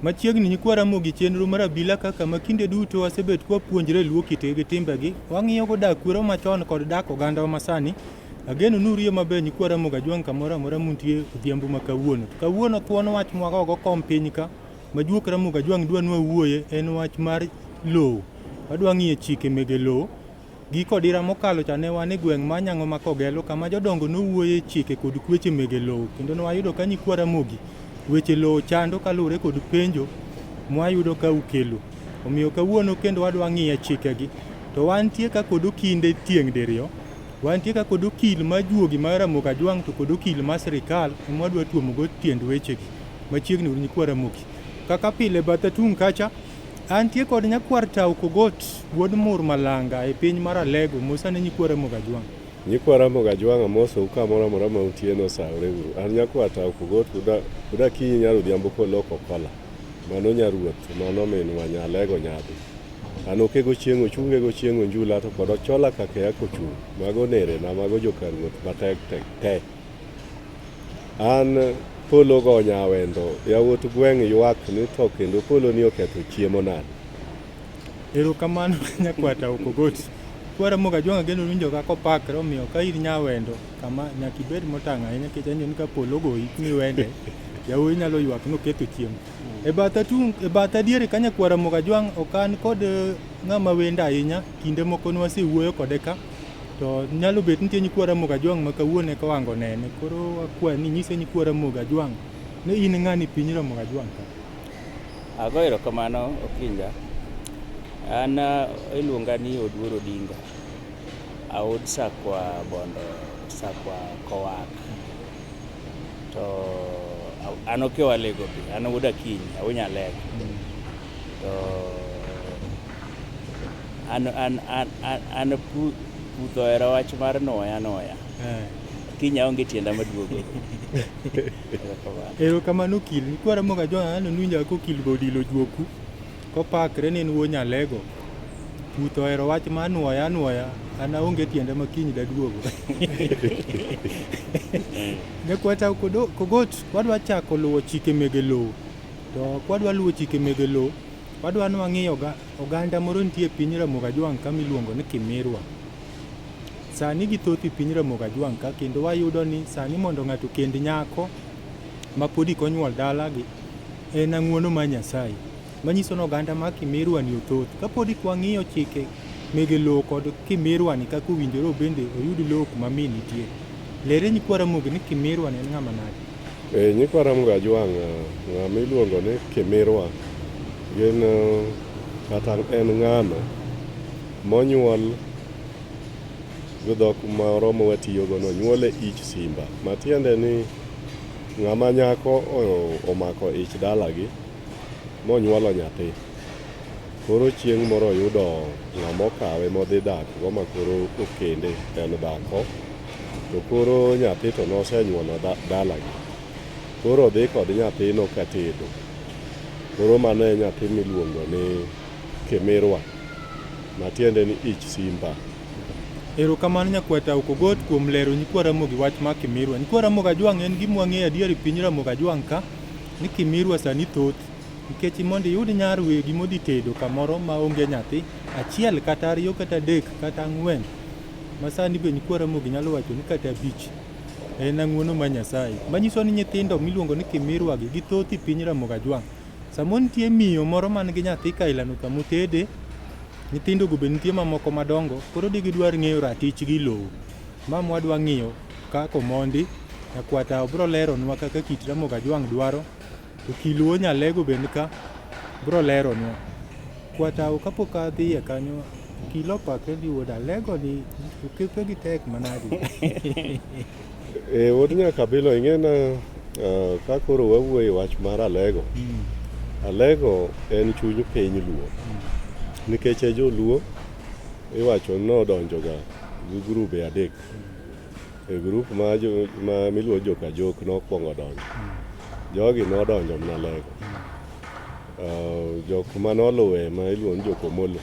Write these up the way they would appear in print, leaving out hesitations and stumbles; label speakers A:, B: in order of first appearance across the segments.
A: Machiegni nyikwa Ramogi chenro mar abila kaka ma kinde duto wasebet kwapuonjre luo kitgi gi timbegi. Wang'iyo go dak kwero machon kod dak ogandawa masani. Ageno ni uriyo maber nyikwa Ramogi Ajwang' kamoro amora muntie odhiambo ma kawuono. To kawuono thuon wach mwagogo kom piny ka ma juok Ramogi Ajwang' dwa nwawuoye en wach mar lowo. Wadwa ng'iyo chike mege lowo. Gi kodira mokalo cha ne wan e gweng' ma Nyango ma Kogelo kama jodongo nowuoye chike kod kweche mege lowo kendo ne wayudo ka nyikwa Ramogi weche lowo chando kaluwore kod penjo mwayudo ka ukelo. Omiyo kawuono kendo wadwa ng'iyo chikegi. To wantie ka kod okinde tieng' diriyo. Wantie ka kod okil ma juogi mar Ramogi Ajwang' to kod okil ma sirikal ema wadwa tuomogo tiend wechegi. Machiegni uru nyikwa Ramogi. Kaka pile batha tung' kacha Antie kod nyakwar Tau Kogot wuod Mur Malanga e piny mar Alego mosane nyikwa Ramogi Ajwang'.
B: Nyikwa Ramogi Ajwang' amosou kamoro amora ma untie no osawore uru. An nyakwar Tau Kogot wuod Akinyi nyar Odhiambo Koloko Kola. Mano nyaruoth, mano minwa Nyalego nyadhi. An okego chieng' ochunge gochieng' onjula to kod Ochola Kakeya kochung'. Mago nerena, mago joka ruoth matek tek te. An polo go nyawendo, yawuot gweng' ywak ni to kendo polo ni oketho chiemo nade?
A: Erokamano nyakwar Tau Kogot. Kwa Ramogi Ajwang' ageno winjo kaka opakre omiyo ka in nyawendo kama nyaka ibed motang' ahinya nikech ang'eyo ni ka polo ogoyi miwende yawuoyi nyalo ywak ni oketho chiemo. E batha tung' e batha diere ka nyakwar Ramogi Ajwang' ok an kod ng'ama wendo ahinya kinde moko ne wasewuoyo kode ka To nyalo bet nitie nyikwa Ramogi Ajwang' ma kawuono eka ohango nene. Koro wakwayi ni inyise nyikwa Ramogi Ajwang' ni in ng'ani piny Ramogi Ajwang' ka.
C: Ago erokamano Okinja. An iluonga ni Oduor Odinga. Aod Sakwa Bondo, Sakwa Kowak. To an okew Alego be, an wuod Akinyi, awuo Nyalego. To an an an an, an pu, puth ohero wach mar nuoya nuoya. Kiny aonge tienda maduogo. Erokamano.
A: Erokamano okil. Nyikwa Ramogi Ajwang' aneno nuwinjo kaka okil be odilo juoku kopakre ni en wuo Nyalego. Puth ohero wach mar nuoya anuoya, an aonge tienda ma kiny daduogo. Nyakwata Kogot, wadwa chako luwo chike mege lowo. To kwadwa luwo chike mege lowo, wadwa ni wang'i oganda moro nitie e piny Ramogi Ajwang' ka miluongo ni Kimirwa. Sani githoth e piny Ramogi Ajwang' ka kendo wayudo ni sani mondo ng'ato okend nyako ma podi ok onyuol dalagi en ang'uono mar Nyasaye. Manyiso ni oganda ma Kimirwa ni othoth. Kapodi ok wang'iyo chike mege lowo kod Kimirwa ni kaka owinjore obende oyud lowo kuma min nitie. Lere nyikwa Ramogi ni Kimirwa ni en ng'ama nade?
B: E, nyikwa Ramogi Ajwang', ng'ama iluongo ni Kimirwa gin kata en ng'ano monyuol gi dhok moro ma watiyogo no onyuol e ich simba matiende ni ng'ama nyako omako ich dalagi monyuolo nyathi koro chieng' moro oyudo ng'ama okawe modhi dak go ma koro okende en dhako to koro nyathi to nosenyuolo dalagi koro odhi kod nyathino katedo. Koro mano e nyathi miluongo ni Kimirwa, matiende ni ich simba.
A: Erokamano Nyakwar Tau Kogot kuom lero nyikwa Ramogi wach mar Kimirwa. Nyikwa Ramogi Ajwang' en gima wang'eyo adier e piny Ramogi Ajwang' ka ni Kimirwa sani thoth nikech mondo iyud nyar wegi modhi tedo kamoro ma onge nyathi achiel kata ariyo kata adek kata ang'wen ma sani be nyikwa Ramogi nyalo wacho ni kata abich En ang'wono mar Nyasaye. Manyiso ni nyithindo miluongo ni kimirwa gi githoth e piny Ramogi Ajwang'. Samoro nitie miyo moro man gi nyathi kailano kamotede, nyithindo go be nitie mamoko madongo, koro digidwar ng'eyo ratichgi lowo. Ma mwadwa ng'iyo kaka omondi, nyakwata bro leronwa kaka kit Ramogi Ajwang' dwaro, to Kiluo Nyalego be nika bro leronwa. Kwata kapok adhiye kanyo, Kilo opakre ni wuod Alego ni okepe gi tek manadi.
B: E, wuod Nyakabilo ing'e na ka koro wawuoyo e wach mar Alego. Alego en chuny piny Luo. Nikech e joluo iwacho ni nodonjoga gi grube adek. E grup ma, jo, ma miluongo Jokajok nokwongo donjo. Jogi nodonjo mana Alego. Jok manoluwe ma iluongo ni Jokomolo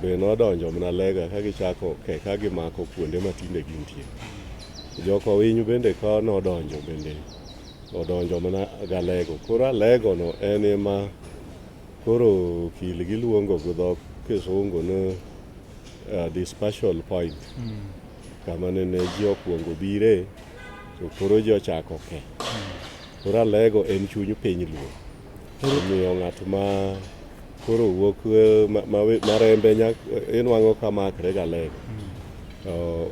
B: be nodonjo mana Lega ka gichako ke ka gimako kuonde ma tinde gintie. Jokowiny bende ka nodonjo bende Odonjo mana Galego. Koro Alego no en ema koro okil giluongo gi dho kisungu ni dispersal point. Kama nene ji okuongo bire to koro ji ochako ke. Koro Alego en chuny piny Luo. Omiyo ng'at ma koro wuok ma rembe inwang'o ka makre gi Alego.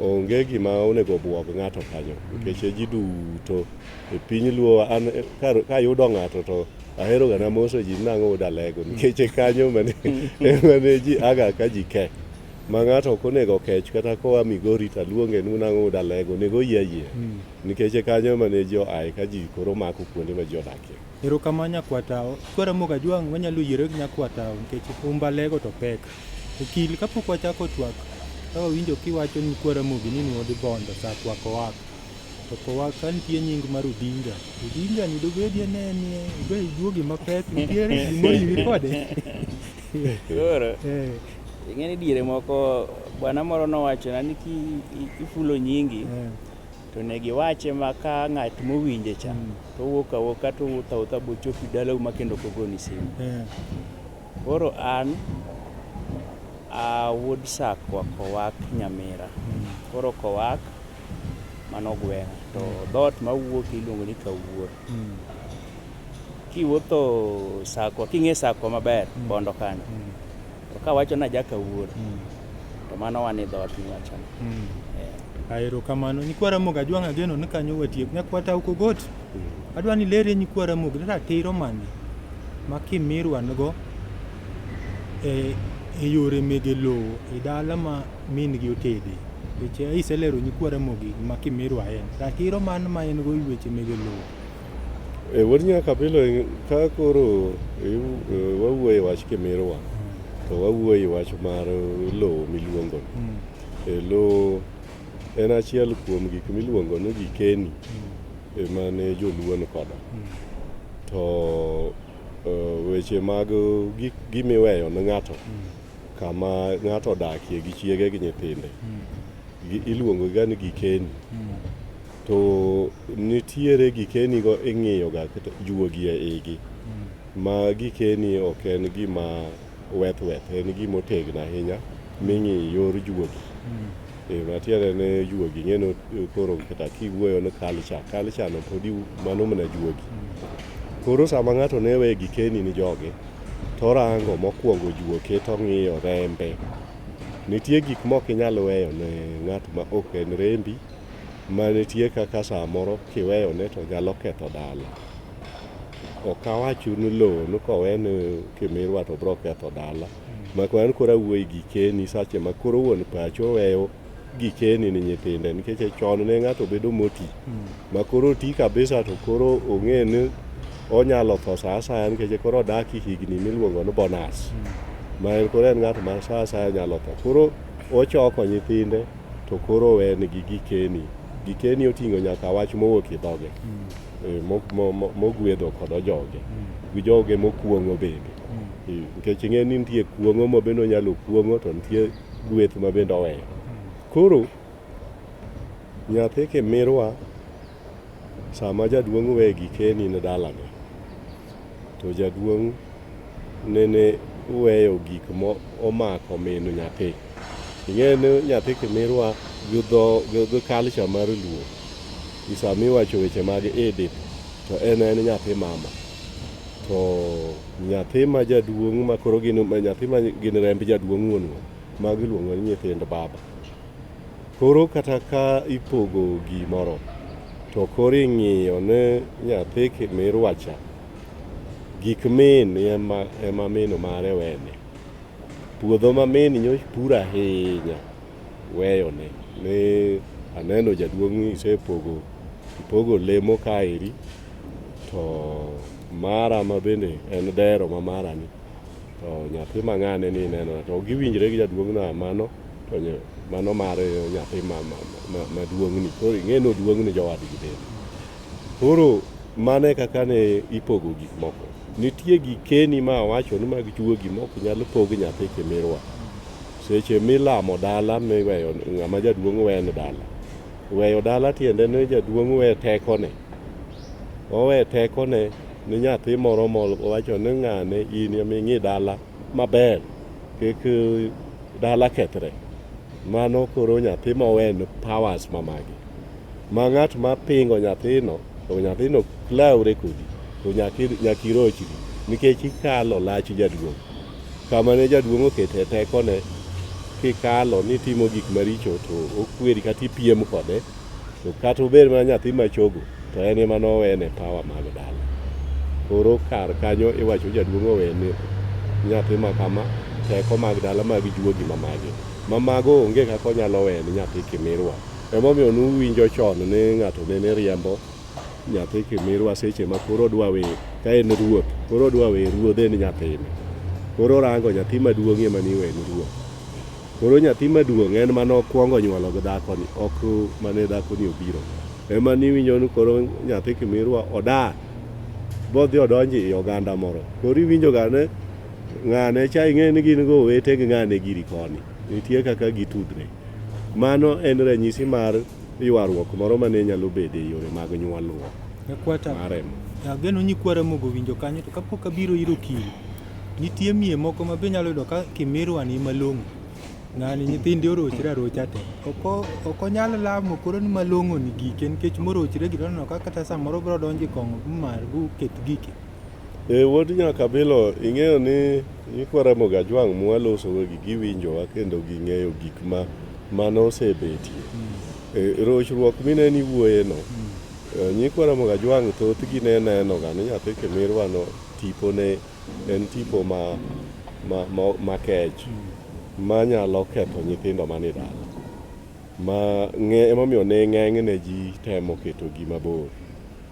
B: Onge gima onego buog ng'ato kanyo nikech ji duto e piny Luo an kayudo ng'ato to ahero ga namoso ji nang'o wuod Alego nikech kanyo mane mane ji aga ka ji ke ma ng'ato ok onego kech kata koa Migori to aluonge ni nang'o wuod Alego onego oyie ayie nikech kanyo mane ji oaye ka ji koro mako kuonde ma ji odakie.
A: Erokamano Nyakwatao. Koro Ramogi Ajwang' wanyalo yiere gi Nyakwatao nikech humb Alego to pek. Okil kapok wachako twak, ka wawinjo kiwacho ni nyikwa Ramogi ni wuod Bondo, Sakwa Kowak. To Kowak ka nitie nying mar Odinga. Odinga ni dobedie ne en be ijuogi mapek nitiere gimoriwi kode.
C: Koro ing'e ni diere moko bwana moro nowachona ni kifulo nyingi to onego iwache ma ka ng'at mowinje cha to owuok awuoka to owuotho awuotha bochopi dalau ma kendo ok ogoni simu. Koro an awuod Sakwa Kowak Nyamira. Koro Kowak mano gweng'a to dhoot mawuoke iluongo ni Kawuor. Kiwuotho Sakwa, king'e Sakwa maber, Bondo kanyo, to kawacho ni aja Kawuor, to mano wan e dhoot miwachono.
A: Erokamano. Nyikwa Ramogi Ajwang' ageno ni kanyo watiek. Nyakwa Tau Kogot, adwa ni ilerie nyikwa Ramogi ni ratiro mane ma Kimirwa nigo e yore mege lowo e dala ma min gi otede. Nikech iselero nyikwa Ramogi gima Kimirwa en. Ratiro man ma en go e weche mege lowo.
B: E wuod Nyakabilo ka koro wawuoyo e wach Kimirwa to wawuoyo e wach mar lowo miluongo ni. E lowo en achiel kuom gik miluongo ni gikeni mane joluo ni kodo. To weche mag gimiweyo ne ng'ato kama ng'ato odakie gi chiege gi nyithinde iluongo ga ni gikeni. To nitiere gikeni go ing'iyo ga juogi e igi ma gikeni ok en gima weth weth, en gima otegno ahinya ming'iyo yor juogi. Matiende ni juogi ing'e koro kata kiwuoyo ni culture, culture no podi mano mana juogi. Koro sama ng'ato ne we gikeni ni joge, torango mokwongo juoke tong'iyo rembe. Nitie gik mok inyal weyo ne ng'at ma ok en rembi, ma nitie kaka samoro kiweyo ne to nyalo ketho dala. Ok awach ni lowo ni kowe ne Kimirwa to biro ketho dala. Mak an koro awuoyo e gikeni sache ma koro wuon pacho weyo gikeni ni nyithinde nikech chon ne ng'ato bedo moti ma koro oti kabisa to koro ong'e ni onyalo tho sa asaya nikech koro odak e higni miluongo ni bonus ma en koro en ng'at ma sa asaya nyalo tho. Koro ochoko nyithinde to koro owenegi gikeni. Gikeni oting'o nyaka wach mowuok e dhoge mogwedho kod ojoge gi joge mokuong'o bende. Nikech ing'e ni nitie kuong'o ma bende onyalo kuong'o to nitie gweth ma bende oweyo. Koro nyathi Kimirwa sama jaduong' we gikeni ne dalane to jaduong' nene weyo gik mo omako min nyathi. Ing'e ni nyathi Kimirwa gi dho gi culture mar Luo sama iwacho weche mag idip to en nyathi mama. To nyathi ma jaduong' ma koro gin nyathi ma gin remb jaduong' wuon wuon mago iluongo ni nyithind baba. Koro kata ka ipogo gimoro to koro ing'iyo ni nyathi Kimirwa cha gik min ema min mare wene. Puodho ma min nyocha puro ahinya weyone ni aneno jaduong' isepogo ipogo lemo kaeri to mara ma bende en dero ma mara ni to nyathi ma ng'ane ni ineno to giwinjre gi jaduong' na mano to mano mar nyathi maduong' ni koro ing'e ni oduong' ni jowadgi bende. Koro mano e kaka ne ipogo gik moko. Nitie gikeni ma awacho ni mag juogi ma ok nyal pog nyathi Kimirwa. Seche milamo dala miweyo ng'ama jaduong' wene dala. Weyo dala tiende ni jaduong' we tekone. Owe tekone ni nyathi moro mowacho ni ng'ane in ema ing'i dala maber kik dala kethre. Mano koro nyathi mowen powers mamagi. Ma ng'at ma pingo nyathino to nyathino klawre kodi to nyaka irochri nikech ikalo lach jaduong'. Kama ne jaduong' okete tekone kikalo ni itimo gik maricho to okweri kata ipiem kode to kata obed mana nyathi machogo to en ema nowene power mag dala. Koro kar kanyo iwacho jaduong' owene nyathi ma kama teko mag dala mag juogi mamagi. Ma mago onge kaka onyalo wene nyathi kimirwa. Emomiyo nuwinjo chon ni ng'ato nene riembo nyathi kimirwa seche ma koro odwa we ka en ruoth koro odwa we ruodhe ni nyathine. Koro orango nyathi maduong' ema ni iweni ruoth. Koro nyathi maduong' en mane okwongo nyuolo gi dhakoni ok mane dhakoni obiro. Ema niwinjo ni koro nyathi kimirwa odar bodhi odonjo ei oganda moro. Koro iwinjo ga ni ng'ane cha ing'e ni gin go owete gi ng'ane giri koni. Nitie kaka gitudre. Mano en ranyisi mar ywaruok moro mane nyalo bede e yore mag nyuolruok
A: Nyakwata,
B: mar remo.
A: ageno nyikwa Ramogi owinjo kanyo to kapok abiro ir okil, nitie miye moko ma be nyalo yudo ka kimirwa ni malong'o. Ng'ani nyithinde orochre arocha te. Ok onyal lamo koro ni malong'o ni gike nikech morochre gi to oneno ka kata samoro biro donjo e kong'o mar bu keth gike.
B: E wuod Nyakabilo, ing'eyo ni nyikwa Ramogi Ajwang' mwalosogo gi giwinjowa kendo ging'eyo gik ma mane osebetie. E, rochruok mineno iwuoye no, nyikwa Ramogi Ajwang' thothgi ne neno ga ni nyathi kimirwa no tipone en tipo ma makech manyalo ketho nyithindo manie dala. Ma ng'e emomiyo ne ng'enyne ji temo ketogi mabor,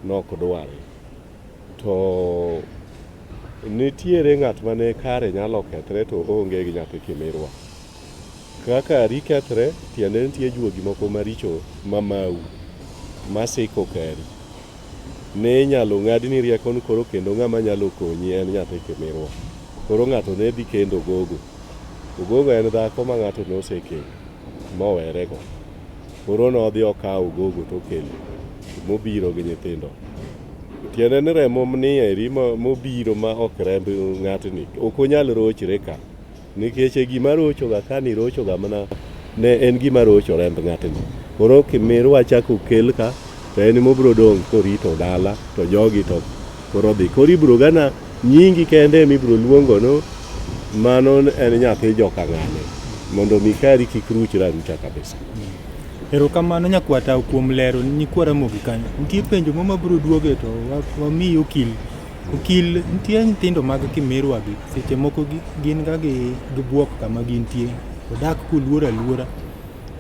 B: nok dware. To nitiere ng'at mane kare nyalo kethre to oonge gi nyathi kimirwa. Kaka kari kethre, tiende nitie juogi moko maricho mamau masiko kari. Ne inyalo ng'adni rieko ni koro kendo ng'ama nyalo konyi en nyathi kimirwa. Koro ng'ato ne dhi kendo ogogo. Ogogo en dhako ma ng'ato nosekendo mowerego. Koro nodhi okawo ogogo tokelo mobiro gi nyithindo. Tiende ni remo ni eri mobiro ma ok remb ng'atni ok onyal rochre ka nikech e gima rochoga ka ni rochoga mana ne en gima rocho remb ng'atni. Koro kimirwa chak okel ka to en emobiro dong' korito dala to jogi to koro dhi. Koro ibiro gana nyingi kende emibiro luongo no mano en nyathi joka ng'ane mondo mi kari kik ruchre arucha kabisa.
A: Erokamano nyakwata kuom lero nyikwa Ramogi kanyo. Nitie penjo mo mabiro duoge to wamiyi okil. Okil nitie nyithindo mag kimirwa gi seche moko gin ga gi buok kama gintie. Odak koluor aluora.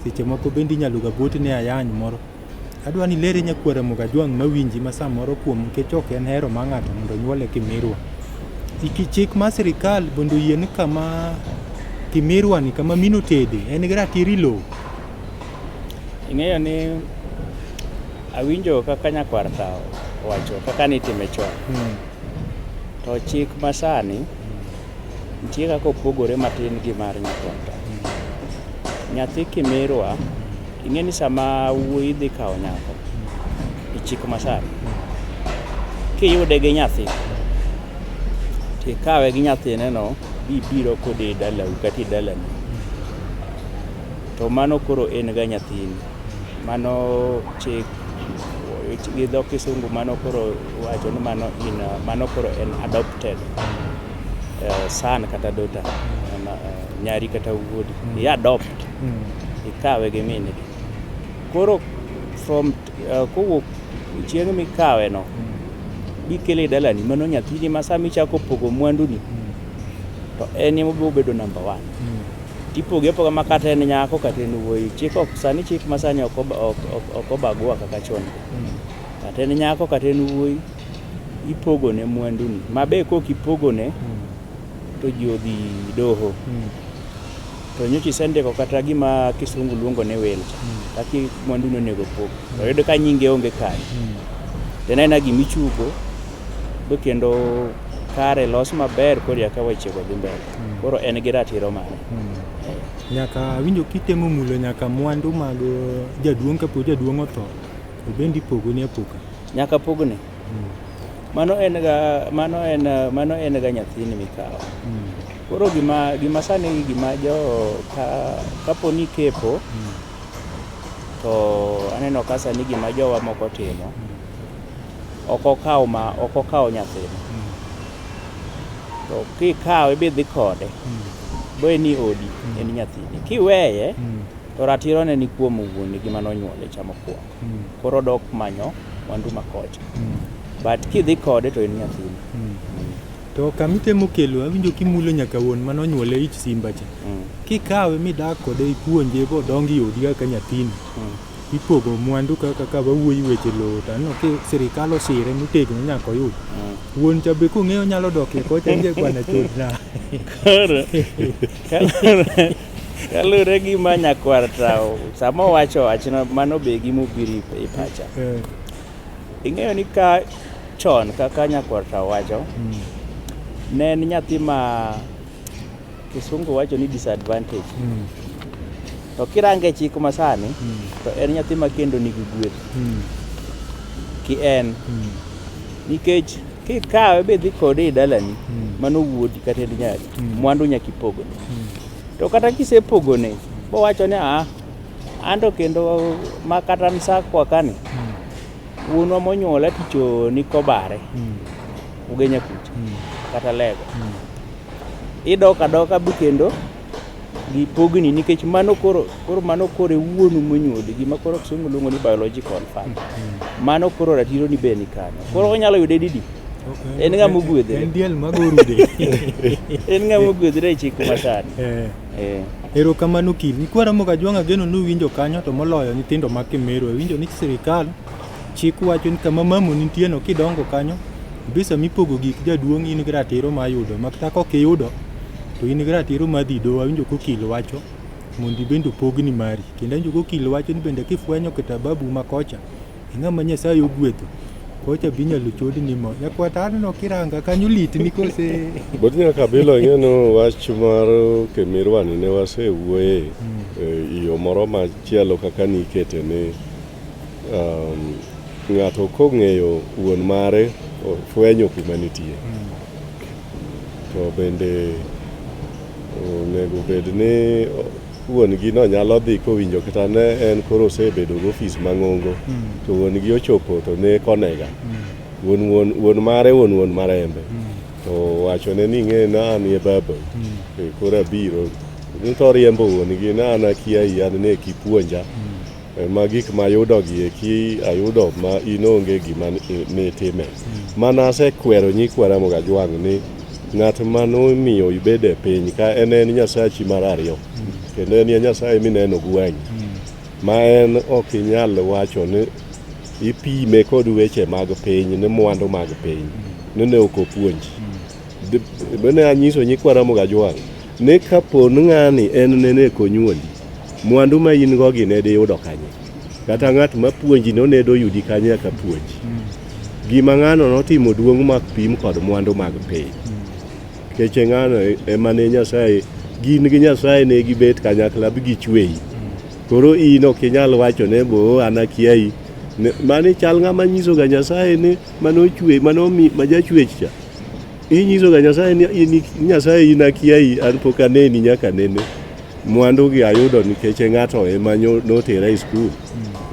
A: Seche moko bende inyalo ga botne ayany moro. Adwa ni ilere nyakwa Ramogi Ajwang' mawinji ma samoro kuom nikech ok en hero mar ng'ato mondo onyuole kimirwa. Iki chik mar sirikal mondo oyie ni kama kimirwa ni kama min otede en gi ratiro e lowo.
C: Ing'eyo ni awinjo kaka nyakwar tao owacho kaka nitime chon. To chik masani nitie kaka opogore matin gi mar nyakwar tao. Nyathi kimirwa, ing'e ni sama wuoyi dhi kawo nyako e chik masani, kiyude gi nyathi, tikawe gi nyathine no bibiro kode e dalau kata e dalani, to mano koro en ga nyathini. Mano chik gi dho kisungu mano koro wacho ni mano in mano koro en adopted son kata daughter, nyari kata wuodi. I adopt, ikawe gi min gi. Koro from kowuok chieng' mikawe no, bikele e dalani, mano nyathini ma sama ichako pogo mwandu ni, to en ema obiro bedo number one. Tipoge apoga ma kata en nyako kata en wuoyi. Chik ok sani chik masani ok obagua kaka chon. Kata en nyako kata en wuoyi, ipogo ne mwandu ni. Ma be kok ipogo ne, to ji odhi doho. To nyocha isendiko kata gima kisungu luongo ni will cha. Kaka mwandu ni onego pog. To yudo ka nyinge onge kanyo. To en aena gima ichungo be kendo kare los maber koro eka wechego dhi mbele. Koro en gi ratiro mare.
A: Nyaka awinjo kitemo mulo nyaka mwandu mag jaduong' kapo jaduong' otho, to bende ipogoni apoka.
C: Nyaka pogne. Mano en ga mano en mano en ga nyathini mikawo. Koro gima sani gima jo ka kapo ni kepo to aneno ka sani gima jowa moko timo ok okawo ma ok okawo nyathino. To kikawe bidhi kode bo en i odi en nyathini. Kiweye to ratiro ne ni kuom wuon gi manonyuole cha mokwongo. Koro odok manyo mwandu ma kocha. But kidhi kode to en nyathini.
A: To kamitemo kelo awinjo kimulo nyaka wuon manonyuole ich simba cha. Kikawe midak kode ipuonje bodongo i odi kaka nyathini. Ipogo mwandu kaka ka wawuoyi weche lowo to aneno ki sirikal osire motegno nyaka oyud. Wuon cha be kong'eyo nyalo dok e kocha ni bwana chodna.
C: Koro kaluwore gi ma nyakwar tao sama owacho wachno mano be gimobiro e pacha. Ing'eyo ni ka chon kaka nyakwar tao wacho ne en nyathi ma kisungu wacho ni disadvantage. To kirange chik masani to en nyathi ma kendo nigi gweth ki en nikech kikawe bidhi kode e dalani mano wuodi kata en nyari mwandu nyaka ipogne. To kata kisepogone bowacho ni ah anto kendo ma kata msakwa kani wuonwa monyuola tich ni kobare Ugenya kucha kata Lego. Idok adoka bi kendo gipogni nikech mano koro koro mano koro e wuonu monyuoli gima koro kisungu luongo ni biological father. Mano koro ratiro ni be ni kanyo. Koro onyalo yude didi? En ng'ama ogwedhore.
A: En diel magorude.
C: En ng'ama ogwedhore e chik masani.
A: Erokamano okil. Nyikwa Ramogi Ajwang' ageno ni uwinjo kanyo to moloyo nyithindo ma Kimeru. Awinjo ni sirikal chik wacho ni kama mamu nitie no kidongo kanyo be sama ipogo gik jaduong' in gi ratiro mar yudo ma kata kok iyudo to in gi ratiro mar dhi doho. Awinjo ka okil wacho mondo ibende opogni mari. Kendo awinjo ka okil wacho ni bende kifwenyo kata babu ma kocha ing'ama Nyasaye ogwedho kocha be inyalo chodni mo. Nyakwar aneno kiranga kanyo litni kose.
B: But nyaka bilo ing'e ni wach mar Kimirwa ni ne wasewuoye e yo moro machielo kaka nikete ni ng'ato kong'eyo wuon mare ofwenyo kuma nitie. To bende onego bed ni wuon gi no nyalo dhi kowinjo kata ne en koro osebedo gi ofis mang'ongo to wuon gi ochopo to ne konega. Wuon wuon wuon mare wuon wuon marembe. To wachone ni ing'e na an e baba. Koro abiro. To riembo wuon gi na an akia an ne kipuonja. Ma gik mayudo gi eki ayudo ma in onge gima nitime. Mana asekwero nyikwa Ramogi Ajwang' ni ng'at manomiyo ibed e piny ka en en Nyasachi mar ariyo kendo en e Nyasaye mineno gi wang'i ma en ok inyal wacho ni ipime kod weche mag piny ni mwandu mag piny ni ne ok opuonji. Bende anyiso nyikwa Ramogi Ajwang' ni kapo ni ng'ani en nene ok onyuoli mwandu ma in go gi ne diyudo kanye kata ng'at mapuonji nonedo yudi kanye eka puonji. Gima ng'ano notimo duong' mak pim kod mwandu mag piny. Nikech ng'ano ema ne Nyasaye gin gi Nyasaye ne gibet kanyakla bi gichweyi. Koro in ok inyal wacho ne bo an akiayi. Mani chal ng'ama nyiso ga Nyasaye ni manochwe manomi ma jachwech cha. Inyiso ga Nyasaye ni in Nyasaye in akiayi an pok aneni nyaka nene. Mwandu gi ayudo nikech ng'ato ema notera e skul.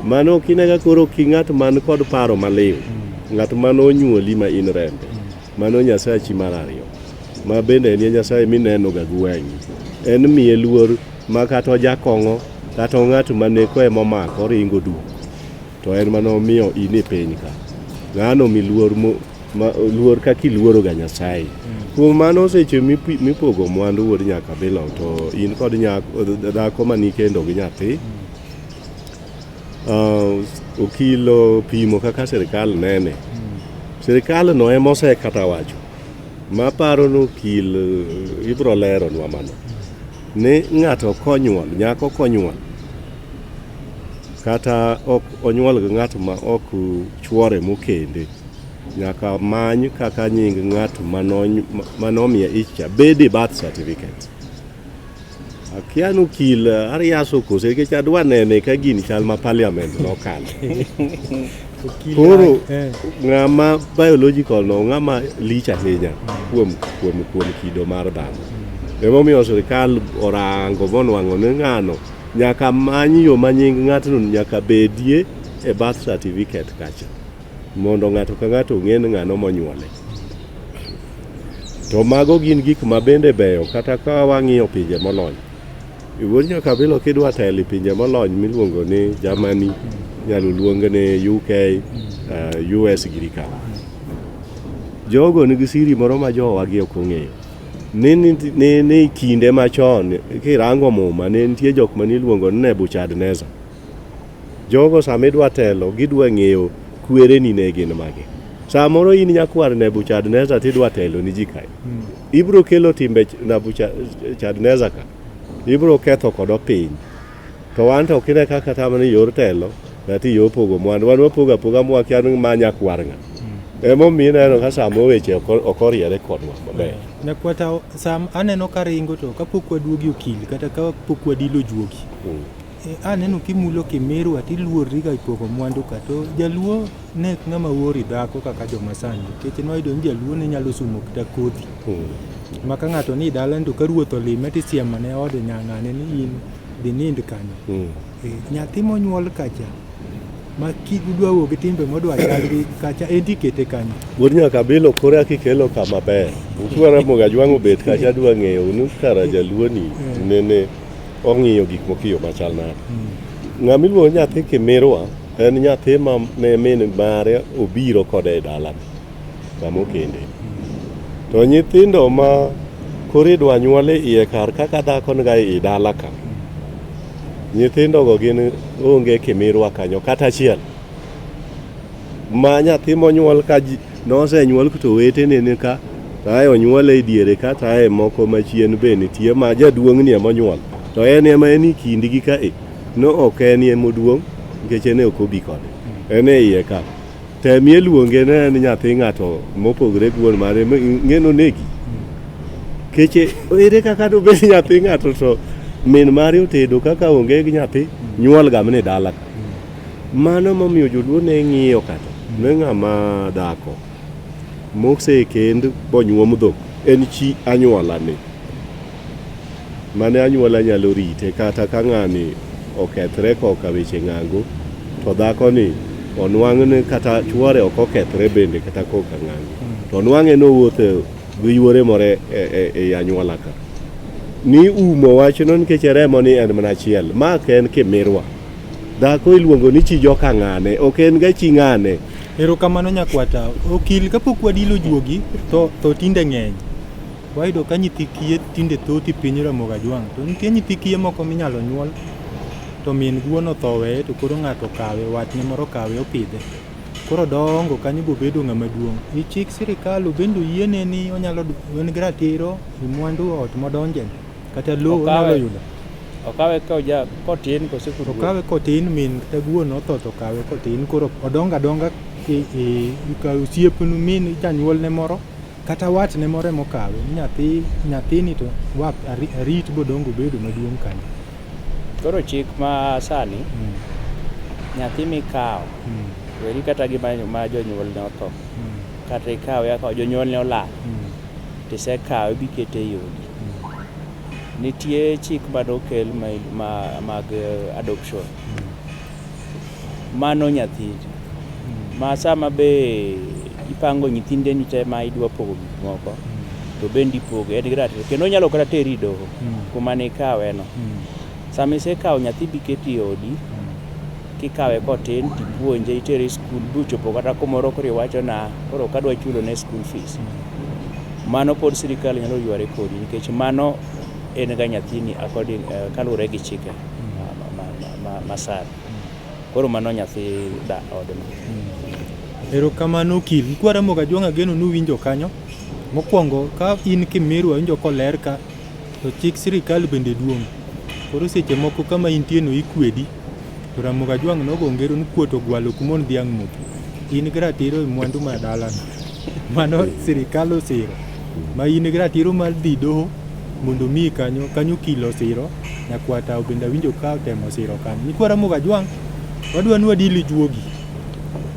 B: Mano ok ine ka koro ki ng'at man kod paro maliw. Ng'at manonyuoli ma in rembe. Mano Nyasachi mar ariyo. Ma bende en e Nyasaye mineno ga gi wang'i. En miye luor ma kata ojakong'o kata ng'at ma neko emomako oringo duk. To en manomiyo in e piny ka. Ng'ano mi luor luor kaka iluoro ga Nyasaye. Kuom mano seche mipogo mwandu wuod Nyakabilo to in kod dhako manikendo gi nyathi. Okil opimo kaka sirikal nene. Sirikal no ema osekata wacho. Maparo ni okil ibro leronwa mano. Ni ng'ato konyuol, nyako konyuol kata ok onyuol gi ng'at ma ok chuore mokende nyaka many kaka nying ng'at manomiye ich cha bede birth certificate. Akia ni okil ariaso kose nikech adwa nene ka gini chal ma parliament nokalo. Koro ng'ama biological no ng'ama lich ahinya kuom kuom kuom kido mar dhano. Emomiyo sirkal orango monwang'o ni ng'ano nyaka many yo ma nying ng'atno nyaka bedie e birth certificate kacha mondo ng'ato ka ng'ato ong'e ni ng'ano monyuole. To mago gin gik ma bende beyo kata ka wang'iyo pinje molony. Wuod Nyakabilo kidwa telo e pinje molony miluongo ni Germany, inyalo luong ni UK, US giri ka. Jogo nigi siri moro ma jowagi ok ong'eyo. Ni, ni, ni, ni kinde machon kirango muma ne nitie jok mane iluongo ni Nebuchadnezzar. Jogo sama idwa telo gidwa ng'eyo kwereni ne gin mage. Samoro in nyakwar Nebuchadnezzar tidwa telo ni ji kae. Ibro kelo timbe Nebuchadnezzar ka. Ibro ketho kodo piny. To wan to ok ine kaka kata mana e yor telo kata e yor pogo mwandu. Wan wapogo apoga mwakia ni ma nyakwar ng'a. Emomiyo ineno ka samo weche ok oriere kodwa maber.
A: Nyakwata sam aneno ka ringo to kapok waduogi okil kata kapok wadilo juogi. Aneno kimulo kimirwa tiluorri ga pogo mwandu ka to jaluo ne ok ng'ama wuori dhako kaka joma sani nikech nwayudo ni jaluo ne nyalo sumo kata kodhi ma ka ng'ato ni dala to ka ruoth olime tisiemo ne ode nyang'ane ni in dhi nind kanyo. Nyathi monyuol kacha ma kidwa wuok gi timbe modwa chal gi kacha en tikete kanyo.
B: Wuod Nyakabilo koro kikelo kama ber. Ukwa Ramogi Ajwang' obet kacha adwa ng'eyo ni kara jaluo ni nene ong'iyo gik moko e yo machal nade. Ng'ama iluongo ni nyathi kimirwa en nyathi ma ne min mare obiro kode e dalane kama okende. To nyithindo ma koro idwa nyuol e iye kar kaka dhako niga ei dala ka, nyithindogo gin onge kimirwa kanyo kata achiel. Ma nyathi monyuol ka ji nosenyuol to owetene ni ka to ae onyuole e diere ka to ae moko machien be nitie ma jaduong' ni emonyuol to en ema en e kindgi ka e no ok en emoduong' nikech en ok obi kode en e iye ka temie luonge ne en nyathi ng'ato mopogre gi wuon mare ng'e nonegi keche ere kaka dobed nyathi ng'ato to min mare otedo kaka onge gi nyathi nyuol ga mana e dala ka mano momiyo joluo ne ng'iyo kata ne ng'ama dhako mosekend bonyuom dhok en chi anyuola ni mane anyuola nyalo rite kata ka ng'ani okethre koka weche ng'ango to dhako ni onwang' ni kata chuore ok okethre bende kata koka ng'ango to onwang'e nowuotho gi yuore moro e anyuola ka ni umo wachno nikech remo ni en mana achiel ma ok en kimirwa dhako iluongo ni chi joka ng'ane ok en ga chi ng'ane.
A: Erokamano nyakwata. Okil kapok wadilo juogi to tho tinde ng'eny. Wayudo ka nyithi kiye tinde thoth e piny Ramogi Ajwang'. To nitie nyithi kiye moko minyalo nyuol to min guon otho oweye to koro ng'ato okawe, watne moro okawe opidhe. Koro odongo kanyo bobedo ng'ama duong'. I chik sirikal obende oyiene ni onyalo en gi ratiro e mwandu ot modonje kata lowo onyalo yudo.
C: Okawe ka oja kotin kose koduong'?
A: Okawe kotin min kata guon otho to okawe kotin koro odongo adonga e ka osiep min janyuolne moro kata watne moro ema okawe ni nyathi nyathini to wa arit bodongo obedo maduong' kanyo.
C: Koro chik ma sani nyathi mikawo weri kata gi ma jonyuolne otho kata ikawe akawa jonyuolne olal tisekawe bikete e odi. Nitie chik manokel mag adoption. Mano nyathini. Ma sama be ipango nyithindeni te ma idwa pogo gik moko to bende ipogo en gi ratiro kendo onyalo kata teri e doho kuma nikawe no. Sama isekawo nyathi biketo e odi kikawe kotin tipuonje itere e skul bochopo kata kumoro koro iwacho na koro ok adwa chulo ne school fees. Mano pod sirikal nyalo yware kodi nikech mano en ga nyathini according kaluwore gi chike ma sani. Koro mano nyathi da odno.
A: Erokamano okil. Nyikwa Ramogi Ajwang' ageno ni uwinjo kanyo. Mokwongo ka in Kimirwa iwinjo koler ka to chik sirikal bende duong'. Koro seche moko kama intie no ikwedi to Ramogi Ajwang' nogo ngero ni kuot ogwalo kumon dhiang' modho. In gi ratiro e mwandu ma dalano. Mano sirikal osiro. Ma in gi ratiro mar dhi doho mondo omiyi kanyo, kanyo okil osiro, nyakwata bende awinjo ka otemo siro kanyo. Nyikwa Ramogi Ajwang' wadwa ni wadil juogi.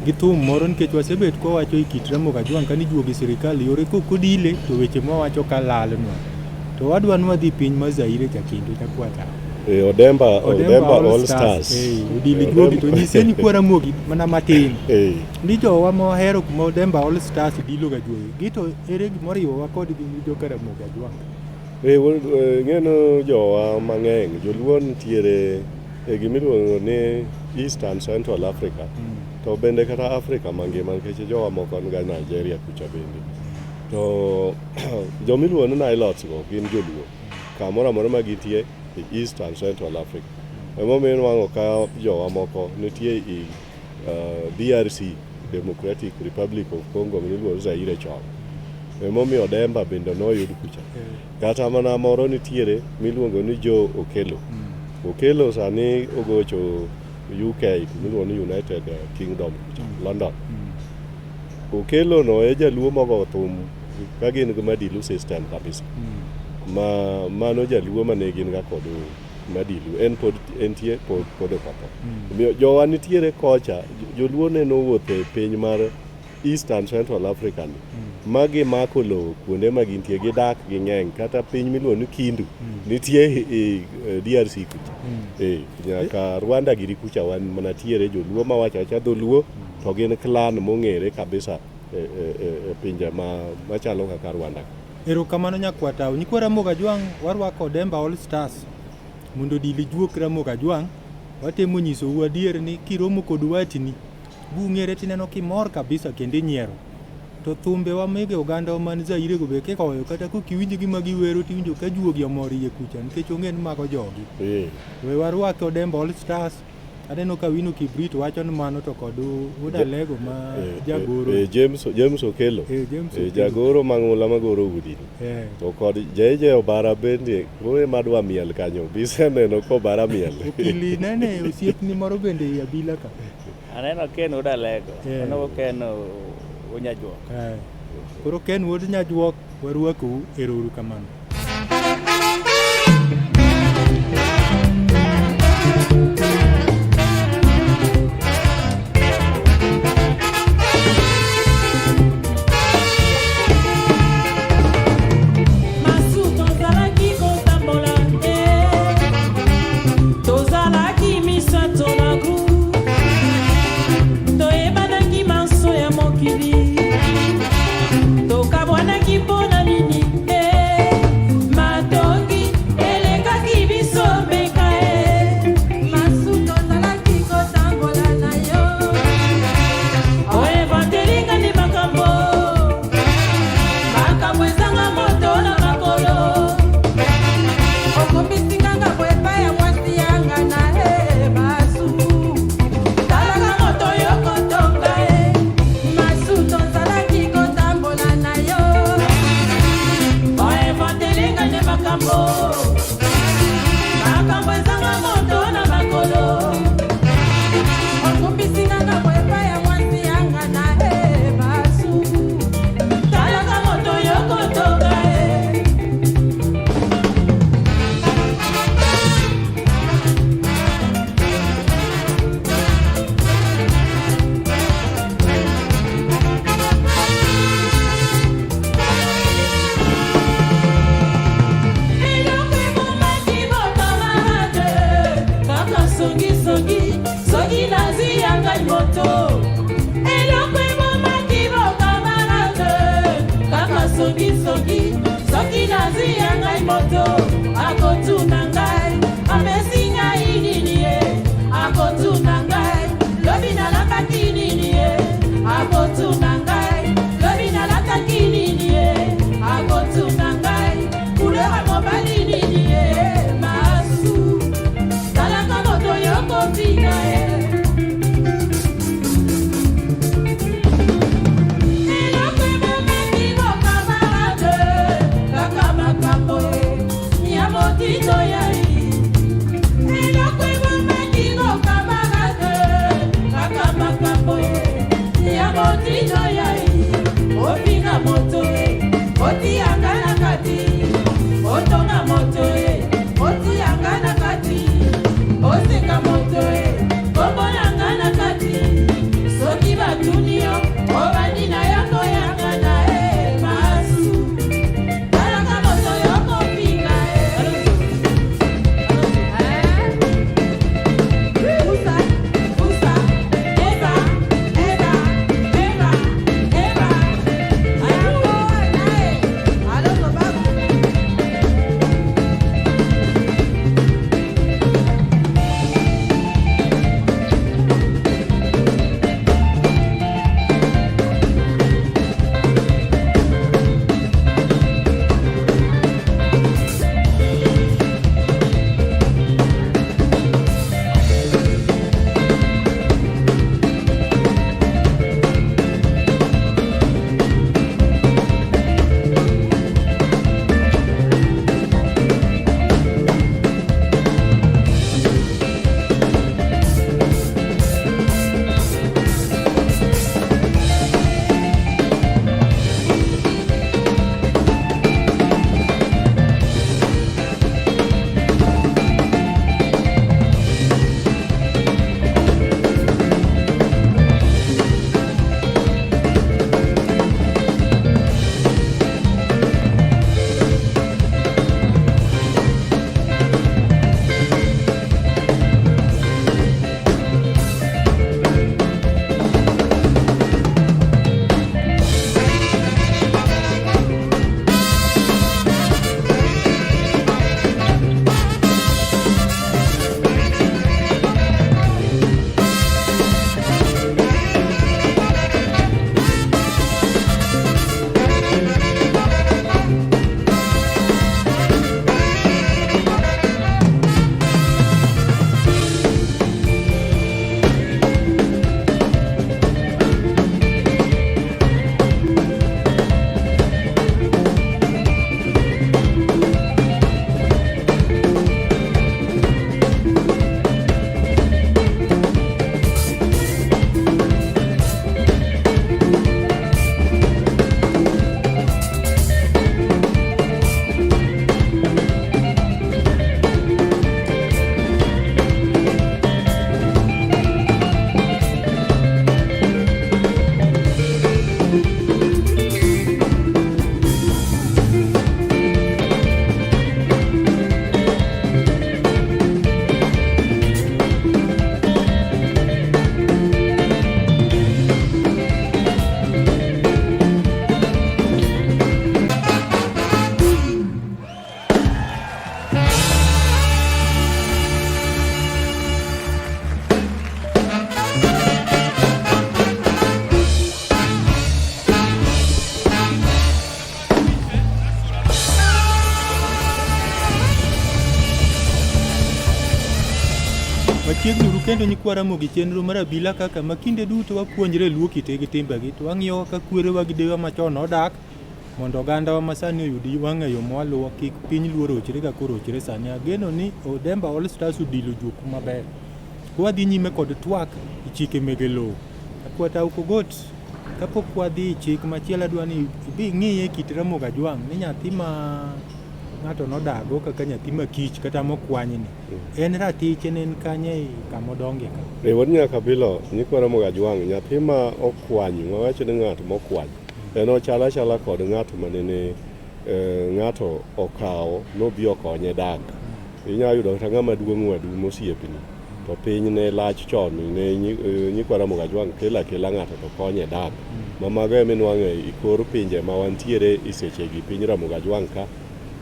A: gi thum moro nikech wasebet kwawacho e kit Ramogi Ajwang' ka ni juogi sirikal yore kok odile to weche mwawacho ka lalnwa. To wadwa ni wadhi piny ma Zaire cha kendo nyakwata.
B: E, Odemba, Odemba All Stars.
A: Eh, odili juogi to nyise ni kwa Ramogi mana matin.
B: Eh,
A: Ni jowa ma wahero kuma Odemba All Stars dilo ga juogi. Gito ere gimoriwowa kodgi gi joka Ramogi Ajwang'.
B: Ing'eno jowa mang'eny, joluo nitiere e gimiluongo ni East and Central Africa. To bende kata Africa mangima nikech jowa moko ni ga Nigeria kucha bende. To jomiluongo ni Nilots go gin joluo. Kamoro amora ma gintie e East and Central Africa. Emomiyo inwang'o ka jowa moko nitie i DRC, Democratic Republic of Congo miluongo ni Zaire chon. Emomiyo Odemba bende noyud kucha. Kata mana moro nitiere miluongo ni Joe Okello. Okello sani ogocho UK miluongo ni United Kingdom kucha, London. Okello no e jaluo mogo thum ka gin gi Madilu system kabisa. Ma mano jaluo mane gin ga kod Madilu en pod entie pod pod ok otho. Omiyo jowa nitiere kocha joluo ne nowuotho e piny mar East and Central Africa ni ma gimako lowo kuonde ma gintie gidak ging'eny kata piny miluongo ni Kindu nitie e DRC kucha. Eh, nyaka Rwanda giri kucha wan mana tiere joluo mawacho awacha dholuo to gin clan mong'ere kabisa e pinje machalo kaka Rwanda.
A: Erokamano nyakwatao. Nyikwa Ramogi Ajwang' warwako Odemba All Stars mondo odili juok Ramogi Ajwang'. Watemo nyisou adier ni kiromo kod watni bung'ere tineno kimor kabisa kendo inyiero. To thumbewa mege oganda man Zaire go be kikoyo kata kok iwinj gima giwero tiwinjo ka juogi omor iye kucha nikech ong'e ni mago jogi. We warwak Odemba All Stars. Aneno ka Wino Kibrit wacho ni mano to kod Wuod Alego ma jagoro.
B: James Okello.
A: James Okello.
B: Jagoro mang'ula magoro udi. To kod JJ Obara bende koro ema dwa miel kanyo. Biseneno ka Obara miel.
A: Okili nene osiepni moro bende ei abila ka.
C: Aneno Ken Wuod Alego. Aneno Ken Wuod Nyajuok.
A: Koro Ken Wuod Nyajuok warwakou, ero uru kamano.
D: Tito ya
A: Machiegni uru kendo nyikwa Ramogi chenro mar abila kaka ma kinde duto wapuonjre luo kite gi timbegi to wang'iyo kaka kwerewa gi dewa machon odak mondo ogandawa masani oyud wang' e yo mwaluwo kik piny luo rochre kaka orochre sani. Ageno ni Odemba All Stars odilo juok maber. Wadhi nyime kod twak e chike mege lowo. Akwata Okogot, kapok wadhi e chik machielo adwa ni ibi ing'iye kit Ramogi Ajwang' ni nyathi ma ng'ato nodago kaka nyathi ma kich kata mokwany ni en ratiche ne en kanye e kama odonge ka.
B: E wuod Nyakabilo, nyikwa Ramogi Ajwang', nyathi ma okwany, wawach ni ng'at mokwany, en ochal achala kod ng'at ma nene ng'ato okawo nobi okonye dak. Inyalo yudo kata ng'ama duong' wadu mosiepni, to piny ne lach chon ne nyikwa Ramogi Ajwang' kelo akela ng'ato to konye dak. Ma mago ema inwang'o e kor pinje ma wantiere e sechegi piny Ramogi Ajwang' ka,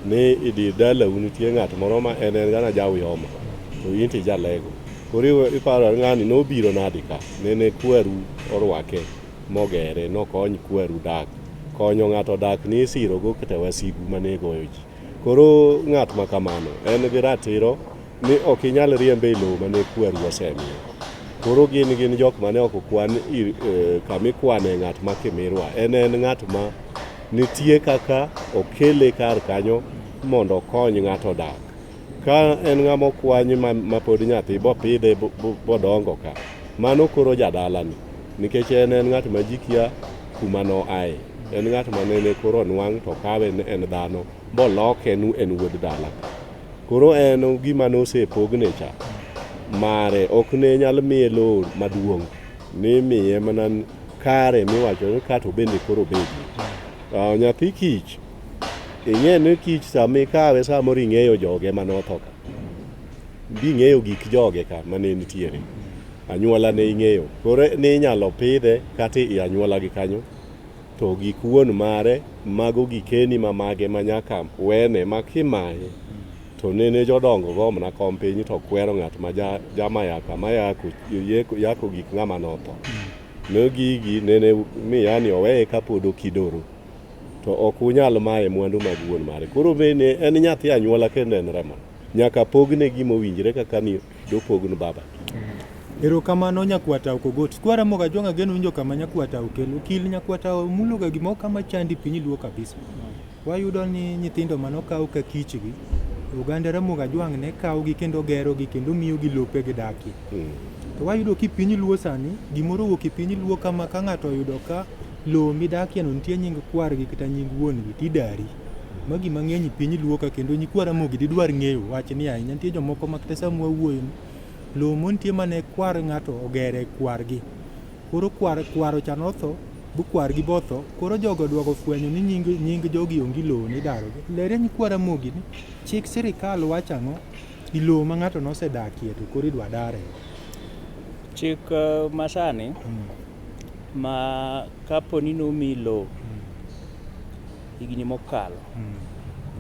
B: ni e dir dalau nitie ng'at moro ma en en gana jauyoma to in to ijalego. Koro iparo ng'ani nobiro nadi ka? Nene kwaru orwake mogere nokony kwaru dak. Konyo ng'ato dak ni isirogo kata wasigu mane goyo ji. Koro ng'at ma kamano en gi ratiro ni ok inyal riembe e lowo mane kwaru osemiyo. Koro gin jok mane ok okwan kama ikwane ng'at ma kimirwa. En ng'at ma nitie kaka okele kar kanyo mondo okony ng'ato dak. Ka en ng'ama okwany ma pod nyathi bopidhe bodongo ka, mano koro jadalani. Nikech en ng'at ma ji kia kuma noaye. En ng'at ma nene koro onwang' to okawe ni en dhano boloke ni en wuod dala. Koro en gima nosepogne cha mare ok ne nyal miye lowo maduong', ni miye mana kare miwacho ni kato bende koro obedie. Nyathi kich, ing'e ni kich sama ikawe samoro ing'eyo joge manotho ka. Bing'eyo gik joge ka mane nitiere. Anyuola ne ing'eyo. Koro ne inyalo pidhe kata i anyuola gi kanyo to gik wuon mare mago gikeni ma mage ma nyaka wene ma kimaye to nene jodongo go mana kom piny to kwero ng'at ma jamayaka mayako yako gik ng'ama notho. Ne gigi nene miyani oweye kapod okidoro to ok unyal maye mwandu mag wuon mare. Koro bende en nyathi anyuola kendo en remo. Nyaka pogne gima owinjre kaka ni dopogn baba.
A: Erokamano Nyakwata Okogot. Kwa Ramogi Ajwang' ageno winjo kama Nyakwata okelo. Okil Nyakwata omuloga gimoro kama chandi piny luo kabisa. Wayudo ni nyithindo manokaw ka kichgi, oganda Ramogi Ajwang' ne kawogi kendo gerogi kendo miyogi lope gidakie. To wayudo ki piny luo sani, gimoro owuok e piny luo kama ka ng'ato oyudo ka lowo midakie no nitie nying kwargi kata nying wuon-gi tidari. Ma gima ng'eny e piny luo ka kendo nyikwa Ramogi didwar ng'eyo wachni ahinya. Nitie jomoko ma kata sama wawuoyo ni lowo montie mane kwar ng'ato ogere kwargi. Koro kwaro cha notho, bu kwargi botho, koro jogo odwogo fwenyo ni nying jogi onge lowo ni idarogi. Lere nyikwa Ramogi ni chik sirikal wacho ang'o i lowo ma ng'ato nosedakie to koro idwa dare.
C: Chik masani ma kapo ni nomi lowo higni mokalo,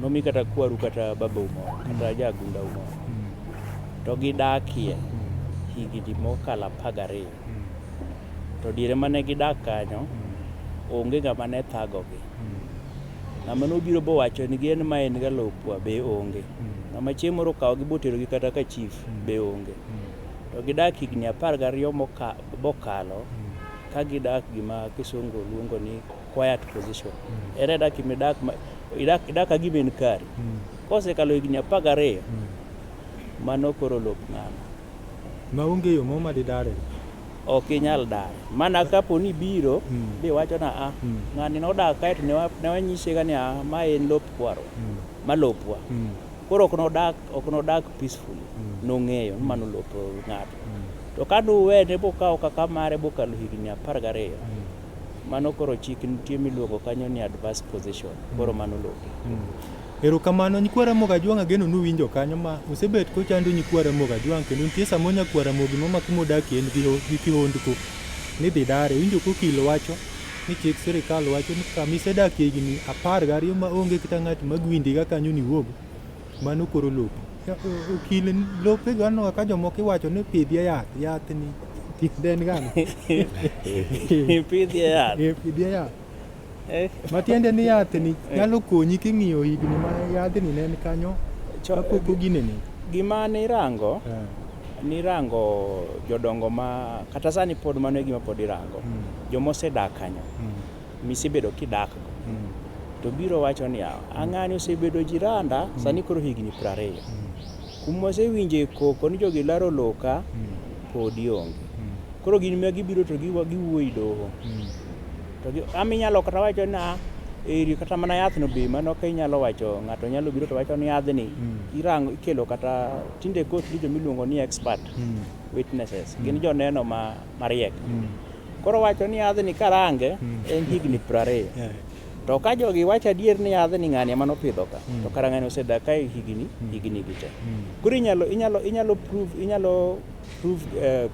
C: nomi kata kwaru kata babau moro kata jagundau moro to gidakie higni mokalo 12 to diere mane gidak kanyo onge ng'ama ne thagogi. Ng'ama nobiro bowacho ni en ma en ga lopwa be onge. Ng'ama chieng' moro okawogi boterogi kata ka chief be onge. To gidak higni 12 bokalo ka gidak gima kisungu luongo ni quiet position. Ere dak midak idak ka gima en kari. Kosekalo higni 12 mano koro lop ng'ano.
A: Maonge yo moro madidare.
C: Ok inyal dare. Mana kapo ni biro biwacho na a ng'ani nodak kae to ne wanyise ga ni a ma en lop kwarwa. Ma lopwa. Koro ok nodak peacefully. Nong'eyo ni mano lop ng'ato. To ka nuwene bokawo kaka mare bokalo higni 12 mano koro chik nitie miluongo kanyo ni adverse possession. Koro mano lope.
A: Erokamano nyikwa Ramogi Ajwang' ageno nuwinjo kanyo ma osebet kochando nyikwa Ramogi Ajwang' kendo nitie samo nyakwa Ramogi momako modakie en gi kihondko ni dhi dare. Iwinjo kokil wacho ni chik sirikal wacho ni kama isedakie higni 12 ma onge kata ng'at magwindi ga kanyo ni wuog, mano koro lopi. Okil lope go aneno ka jomoko iwacho ni pidhie yath, yath ni tiende en gang'o?
C: Pidhie yath.
A: Pidhie yath. Matiende ni yath ni nyalo konyi king'iyo higni ma yadhni ne en kanyo kapok oginene.
C: Gima ne irango Nirango jodongo ma kata sani pod mano e gima pod irango. Joma osedak kanyo misebedo kidakgo to biro wacho ni ang'ani osebedo jiranda sani koro higni 20. Kuma wasewinje koko ni jogi laro lowo ka podi onge. Koro gin ma gibiro to giwuoyo e doho. To ama inyalo kata wacho ni eri kata mana yath no be mano ka inyalo wacho ng'ato nyalo biro to wacho ni yadhni irango ikelo kata tinde court gi joma iluongo ni expert witnesses gin joneno ma mariek. Koro wacho ni yadhni karange en higni 20. To ka jogi wacho adier ni yadhni ng'ani ema nopidho ka to kara ng'ani osedak ka higni higni gi te. Koro inyalo prove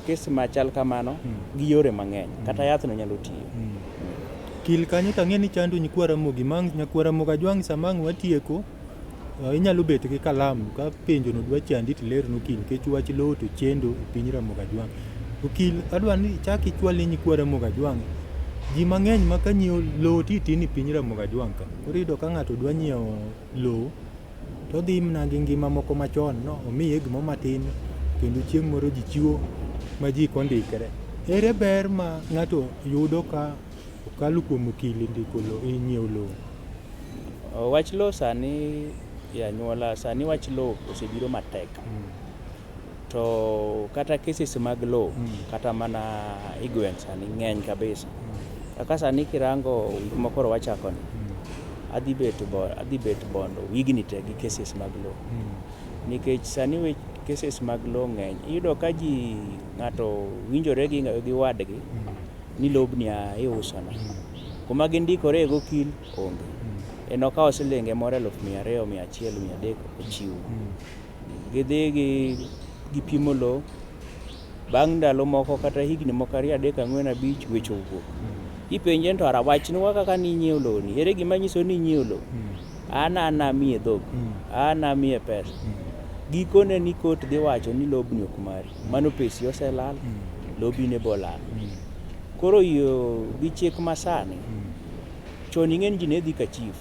C: case machal kamano gi yore mang'eny kata yath no nyalo tiyo.
A: Kil kanyo to ang'e ni chando nyikwa Ramogi mang' nyakwa Ramogi Ajwang' sama ang' watieko inyalo bet gi kalam ka penjo no dwa chandi to ilerno okil nikech wach lowo to chendo e piny Ramogi Ajwang'. Okil adwa ni ichak ichwal ne nyikwa Ramogi Ajwang' ji mang'eny ma ka nyiewo lowo ti tin e piny Ramogi Ajwang' ka. Koro iyudo ka ng'ato dwa nyiewo lowo to odhi mana gi ngima moko machon no omiye gimoro matin kendo chieng' moro ji chiwo ma ji kondikre. Ere ber ma ng'ato yudo ka okalo kuom okil e ndiko lowo e nyiewo lowo?
C: Wach lowo sani e anyuola sani wach lowo osebiro matek. To kata cases mag lowo kata mana e gweng' sani ng'eny kabisa. Kaka sani kirango wik ma koro wachako ni, adhi bet bondo wigni te gi cases mag lowo. Nikech sani cases mag lowo ng'eny. Iyudo ka ji ng'ato winjore gi wadgi ni lobni iusona. Kuma gindikore gi okil onge. En okawo silinge moro 200,000, 100,000, 300 ochiwo. Gidhi gipimo lowo. Bang' ndalo moko kata higni moko 2, 3, 4, 5 weche owuok. Ipenje ni to ara wachnwa kaka ninyiewo lowo ni. Ere gima nyiso ni inyiewo lowo? An namiye dhok. An namiye pesa. Gikone ni court dhi wacho ni lobni ok mari. Mano pesi oselal, lobi ne bolal. Koro yo gi chik masani, chon ing'e ni ji ne dhi ka chief.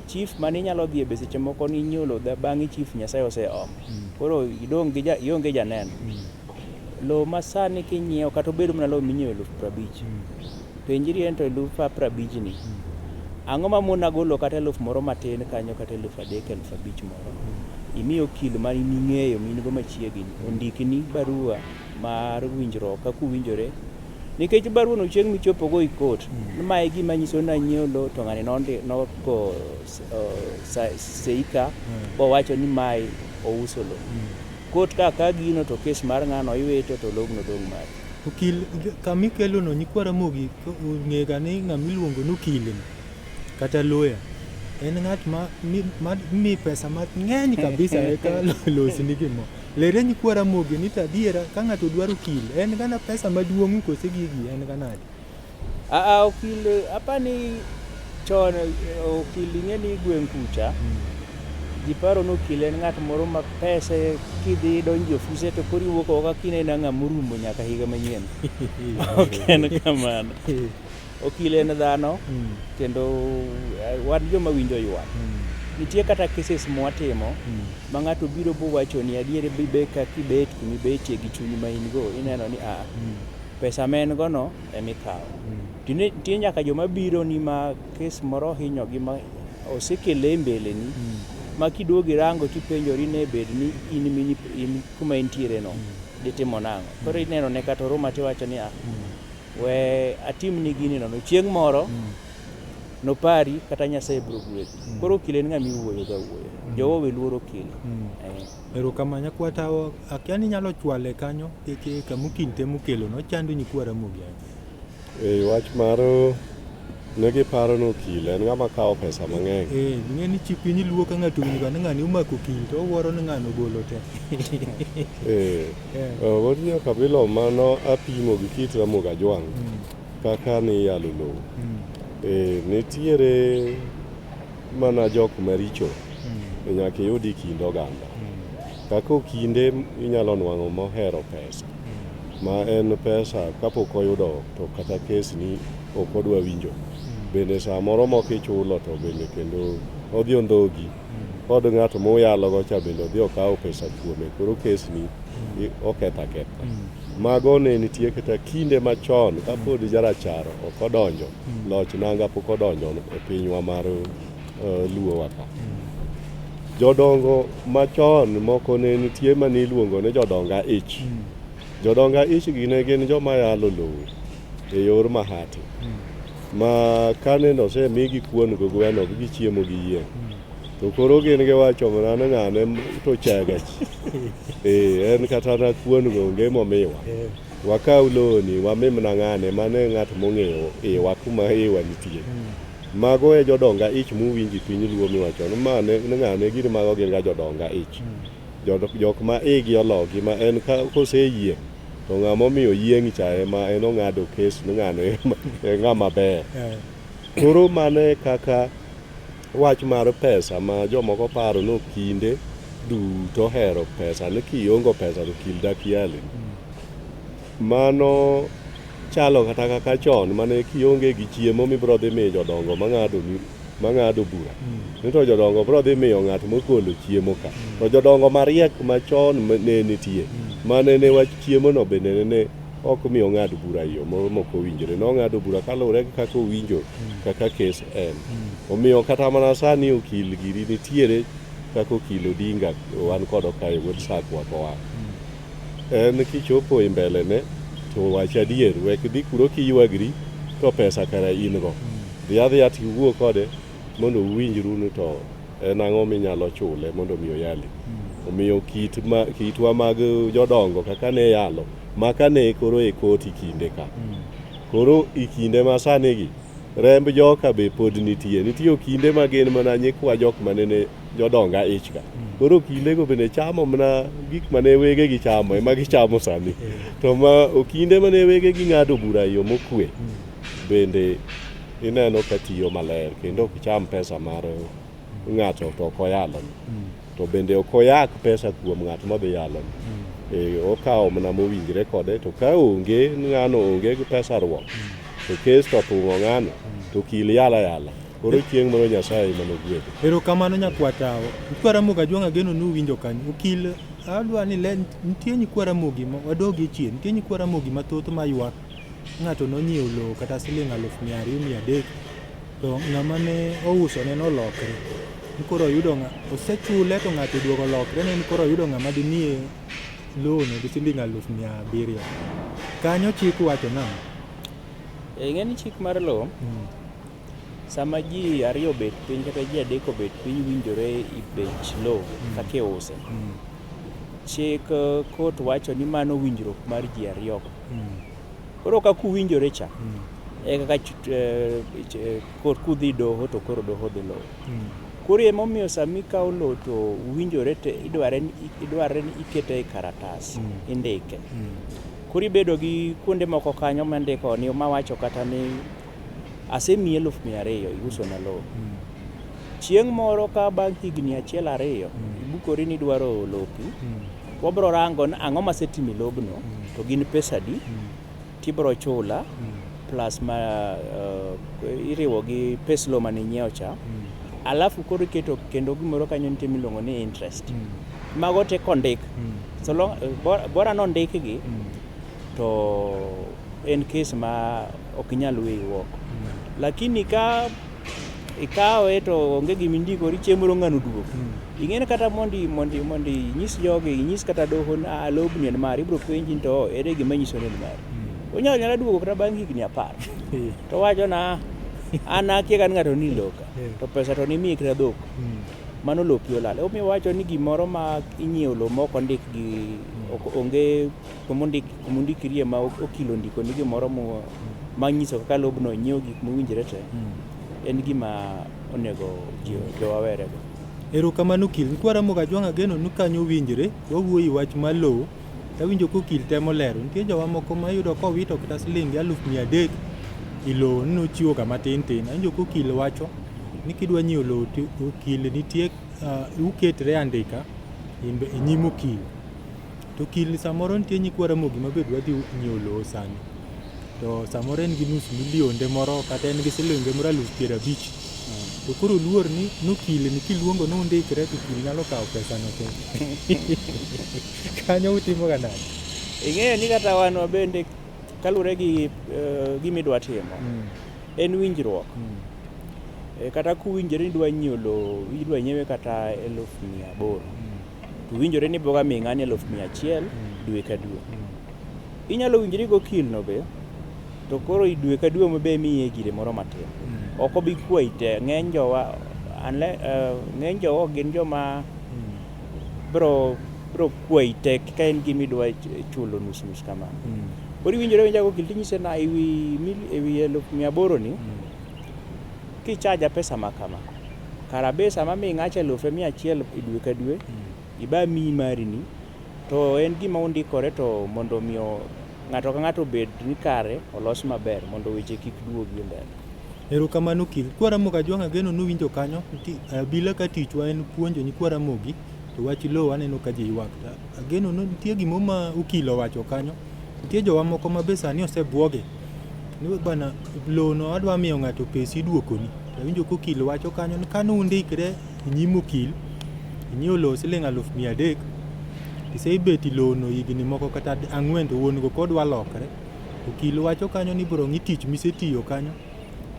C: Chief mane inyalo dhiye be seche moko ninyiewo lowo bang'e chief Nyasaye oseomo. Koro idong' gi ionge janeno. Lowo masani kinyiewo kata obed mana lowo minyiewo 50,000. Penjri en to 50,000 ni. Ang'o mamona golo kata 1,000 moro matin kanyo kata 3,000 5,000 moro. Imi okil ma in ing'eyo ma in go machiegni ondikni barua mar winjruok kaka uwinjore. Nikech barua no chieng' michopo go e court, ni mae e gima nyiso ni anyiewo lowo to ng'ani nogo sei ka bowacho ni mae ouso lowo. Court ka gino to case mar ng'ano iwito to lobno dong' mari.
A: Okil kama ikelo no nyikwa Ramogi ong'e ga ni ng'ama iluongo ni okil ni kata lawyer en ng'at ma mi pesa mang'eny kabisa eka losni gimoro. Lere nyikwa Ramogi ni to adiera ka ng'ato dwaro okil en gana pesa maduong' kose gigi en ga nade?
C: Okil apani chon okil ing'e ni gweng' kucha ji paro ni okil en ng'at moro ma pesa kidhi donjo e ofise to koro iwuok oko ka kineno ng'ama orumo nyaka higa manyien. Ok en kamano. Okil en dhano kendo wan joma winjo ywak. Nitie kata cases mwatimo ma ng'ato biro bowacho ni adier be kaka ibet kumibetie gi chuny ma in go ineno ni pesa ma en go no emikawo. To nitie nyaka joma biro ni ma case moro ohinyogi ma osekele e mbeleni ma kiduogo irango tipenjori ne bed ni in in kuma intiere no ditimo nang'o. Koro ineno ne kata huruma tiwacho ni we atimni gini nono chieng' moro nopari kata Nyasaye biro gwedhi. Koro okil en ng'ama iwuoyo go awuoya. Jowa owe luoro okil.
A: Erokamano nyakwar tawo akia ni inyalo chwale kanyo nikech kama okil temo kelo no ochando nyikwa Ramogi ahinya.
B: E wach mar ne giparo ni okil en ng'ama kawo pesa mang'eny.
A: Ing'e ni chi piny luo ka ng'ato owinjo ga ni ng'ani omako okil to owuoro ni ng'ano ogolo te.
B: Wuod Nyakabilo mano apimo gi kit Ramogi Ajwang' kaka niyalo lowo. Nitiere mana jok maricho nyaka iyud e kind oganda. Kaka okinde inyalo nwang'o mohero pesa ma en pesa kapok oyudo to kata case ni ok odwa winjo. Bende samoro mok ichulo to bende kendo odhi ondhogi. Kod ng'at muyalo go cha bende odhi okawo pesa kuome koro case ni Oketho aketha. Mago ne nitie kata kinde machon kapod jarachar ok odonjo, loch nanga pok odonjo e pinywa mar Luowa ka. Jodongo machon moko ne nitie mane iluongo ni jodonga ich. Jodonga ich gi ne gin joma yalo lowo e yor mahati. Ma kane osemigi kuon gi gweno gichiemo gi yieng'. To koro gin giwacho mana ni ng'ane to chega chi. Eh, en kata na kuon go onge momiwa. Wakaw lowoni wamimna ng'ane mano e ng'at mong'eyo iwa kuma iwa nitie. Mago e jodonga ich muwinji piny luo miwacho ni ma ne ni ng'ane gini mago gin ga jodonga ich. Jok ma igi oloki ma en ka koseyieng' to ng'ama omiyo yieng' cha ema en ong'ado kes ni ng'ano e ng'ama ber. Koro mano e kaka wach mar pesa ma jomoko paro ni okinde duto ohero pesa ni kiongo pesa to okil dak yali. Mano chalo kata kaka chon mane kionge gi chiemo mibiro dhi miyo jodongo mang'ado bura. Ni to jodongo biro dhi miyo ng'at mogolo chiemo ka. To jodongo mariek machon ne nitie mane ne wach chiemo no bende ne ok mi ong'ad bura e yo moro mok owinjore. Nong'ado bura kaluwore gi kaka owinjo kaka kes en. Omiyo kata mana sani okil giri nitiere kaka okil Odinga wan kod kae wuod Sakwa koa. En kichopo e mbele ne to wach adier wek dhi kuro kiywagri to pesa kara in go. Dhi adhiya tiwuo kode mondo uwinjru ni to en ang'o minyalo chule mondo mi oyali. Omiyo kitwa mag jodongo kaka ne yalo maka ne koro e koti kinde ka. Koro e kinde ma sani gi remb joka be pod nitie. Nitie okinde ma gin mana nyikwa jok manene jodonga ich ka. Koro okinde go bende chamo mana gik mane wegegi chamo ema gichamo sani. To ma okinde mane wegegi ng'ado bura e yo mokwe bende ineno ka tiyo maler kendo ok cham pesa mar ng'ato to ok oyaloni. To bende ok oyak pesa kuom ng'at modhi yaloni. Okawo mana mowinjre kode to ka onge ng'ano onge gi pesa ruok to kes to thung'o ng'ano to okil yala yala. Koro chieng' moro Nyasaye ema nogwedhe.
A: Erokamano nyakwa Tawo. Nyikwa Ramogi Ajwang' ageno ni uwinjo kanyo. Okil adwa ni le nitie nyikwa Ramogi wadogi chien. Nitie nyikwa Ramogi mathoth ma ywak. Ng'ato nonyiewo lowo kata siling 200,000 300,000 to ng'ama ne ousone nolokre. Ni koro oyudo ng'a osechule to ng'ato oduogo olokre ne ni koro oyudo ng'ama dimiye lowo no gi siling 700,000. Kanyo chik wacho nang'o?
C: Ing'e ni chik mar lowo sama ji ariyo obet piny kata ji adek obet piny winjore e bech lowo kaka iuse. Chik kot wacho ni mano winjruok mar ji ariyogo. Koro kaka uwinjore cha, e kaka kot kudhi doho to koro doho dhi luwo. Koro emomiyo sama ikawo lowo to winjore to idware ni ikete e karatas, indike. Koro ibedo gi kuonde moko kanyo mandiko ni mawacho kata ni asemiyi 200,000 iusona lowo. Chieng' moro ka bang' higni 1 2 ibukori ni idwaro lopi, wabro rango ni ang'o masetimo e lobno to gin pesa adi tibro chula plus ma iriwo gi pes lowo mane inyiewo cha. Alafu koro iketo kendo gimoro kanyo nitie miluongo ni interest. Mago te kondik. So long, bora nondikgi to en kes ma ok inyal weyi oko. Lakini ka ikawe to onge gima indikori chieng' moro ng'ano duogo. Ing'e ni kata mondi inyis jogi, inyis kata doho ni a lobni en mari, ibiro penji ni to ere gima nyiso ni en mari. Onyalo nyala duogo kata bang' higni 10. To wacho na an akia ka ng'ato ni loka to pesa to nimiye kata dhok. Mano lopi olal. Omiyo wacho ni gimoro ma inyiewo lowo ma ok ondik gi onge kumondikirie ma okil ondiko ni gimoro manyiso kaka lobno nyiewo gik mowinjore te en gima onego jowa werego.
A: Erokamano okil. Nyikwa Ramogi Ajwang' ageno ni kanyo winjre, wawuoyo e wach mar lowo. Tawinjo ka okil temo lero. Nitie jowa moko ma iyudo kowito kata siling 300,000 e lowo ni nochiwo ga matin tin. Awinjo ka okil wacho ni kidwa nyiewo lowo to okil nitie uketre andika e nyim okil. To okil samoro nitie nyikwa Ramogi ma be dwa dhi nyiewo lowo sani. To samoro en gi nus milionde moro kata en gi silinge moro 50,000. To koro oluor ni nokil ni kiluongo ni undikre to okil nyalo kawo pesa no te. Kanyo utimo ga nade?
C: Ing'eyo ni kata wan wabende kaluwore gi gima idwa timo en winjruok. Kata kuwinjore ni idwa nyiewo lowo, idwa nyiewe kata 800,000. To winjore ni iboga miyo ng'ani 100,000 dwe ka dwe. Inyalo winjori gi okil no be, to koro dwe ka dwe be imiye gire moro matin. Ok obi kwayi te, ng'eny jowa ng'eny jowa ok gin joma bro kwayi te ka en gima idwa chulo nus nus kamano. Koro iwinjori awinja gi okil tinyise na ewi 800,000 ni, kichaja pesa ma kama, kara be sama amiyi ng'acha 100,000 e dwe ka dwe, iba miyi mari ni, to en gima undikore to mondo omiyo ng'ato ka ng'ato obed ni kare olos maber mondo weche kik duogi e mbele.
A: Erokamano okil. Kwa Ramogi Ajwang' ageno nuwinjo kanyo, abila ka tichwa en puonjo nyikwa Ramogi to wach lowo aneno ka ji ywak. Ageno ni nitie gimo ma okil owacho kanyo. Nitie jowa moko ma be sani osebuogi ni bana lowo no adwa miyo ng'ato pesa iduokoni. To awinjo ka okil wacho kanyo ni kane undikre e nyim okil, inyiewo lowo siling 300,000, tisebet e lowo no higni moko kata 4 to wuon go kodwa lokre. Okil wacho kanyo ni ibiro ng'i tich misetiyo kanyo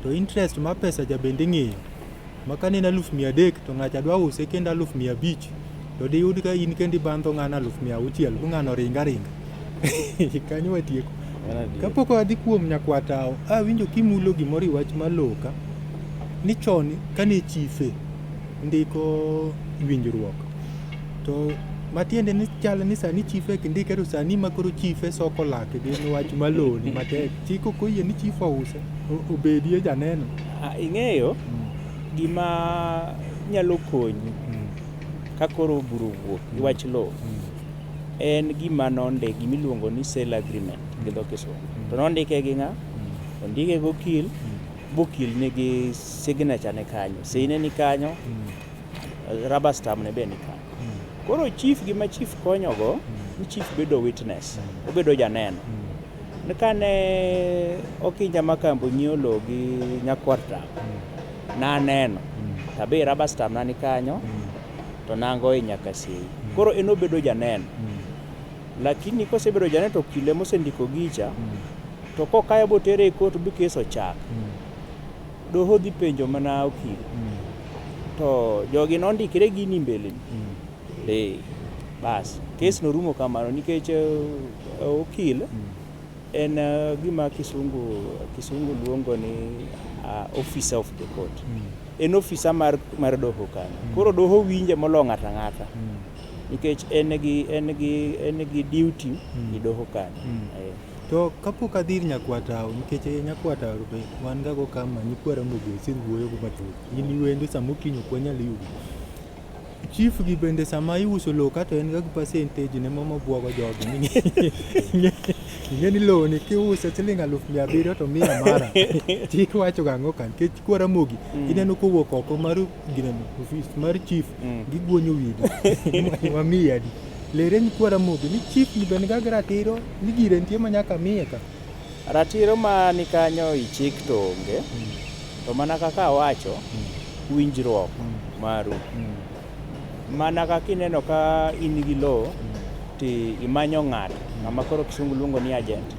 A: to interest mar pesa ja bende ing'iyo. Ma kane en 300,000 to ng'acha dwa use kendo 500,000 to diyud ka in kendo ibandho ng'ano 600,000 bu ng'ano ringa ringa. Kanyo watieko. Kapok wadhi kuom nyakwatao, awinjo kimulo gimoro e wach mar lowo ka, ni chon kane chife ndiko winjruok to matiende ni chal ni sani chife ok ndike to sani ma koro chife soko lakgi ni wach mar lowo ni matek. Chik ok oyie ni chief ouse, obedie janeno.
C: Ing'eyo gima nyalo konyi ka koro bura owuok gi wach lowo en gima nondik, gima iluongo ni sale agreement gi dho kisungu. To nondike gi ng'a? Ondike gi okil, bokil nigi signature ne kanyo, seine ni kanyo, rubber stamp ne be ni kanyo. Koro chief gima chief konyogo, ni chief bedo witness, obedo janeno. Ni kane Okinja Makambo nyiewo lowo gi Nyakwar Tao, naneno, tabe rubber stamp na ni kanyo, to nangoye nyaka sei. Koro en obedo janeno. Lakini kosebedo janeno to okil ema osendiko gicha, to kokayo botere e court bi kes ochak. Doho dhi penjo mana okil. To jogi nondikre gini mbele ni. Bas, kes no rumo kamano nikech okil en gima kisungu luongo ni officer of the court. En officer mar doho kanyo. Koro doho winje molo ng'ato ang'ata. Nikech en gi duty e doho kanyo.
A: To kapok adhi ir nyakwatao, nikech nyakwatao be wan ga go kama nyikwa Ramogi osewuoyo go mathoth. In iwendo sama okinyi ok wanyal yudo. Chief gi bende sama iuso lowo kato en ga gi percentage ne mama buogo jogi. Ing'e ni lowo ni kiuse siling 700,000 to 100 mara. Chik wacho ga ang'o ka nikech kwa Ramogi ineno kowuok oko mar gineno ofis mar chief giguonyo wigi. Wamiyi adi. Lere nyikwa Ramogi ni chief ni bende ga ratiro ni gire nitie ma nyaka miye ka.
C: Ratiro ma ni kanyo i chik to onge. To mana kaka awacho, winjruok maru. Mana kaka ineno ka in gi lowo, ti imanyo ng'ato, ng'ama koro kisungu luongo ni agent,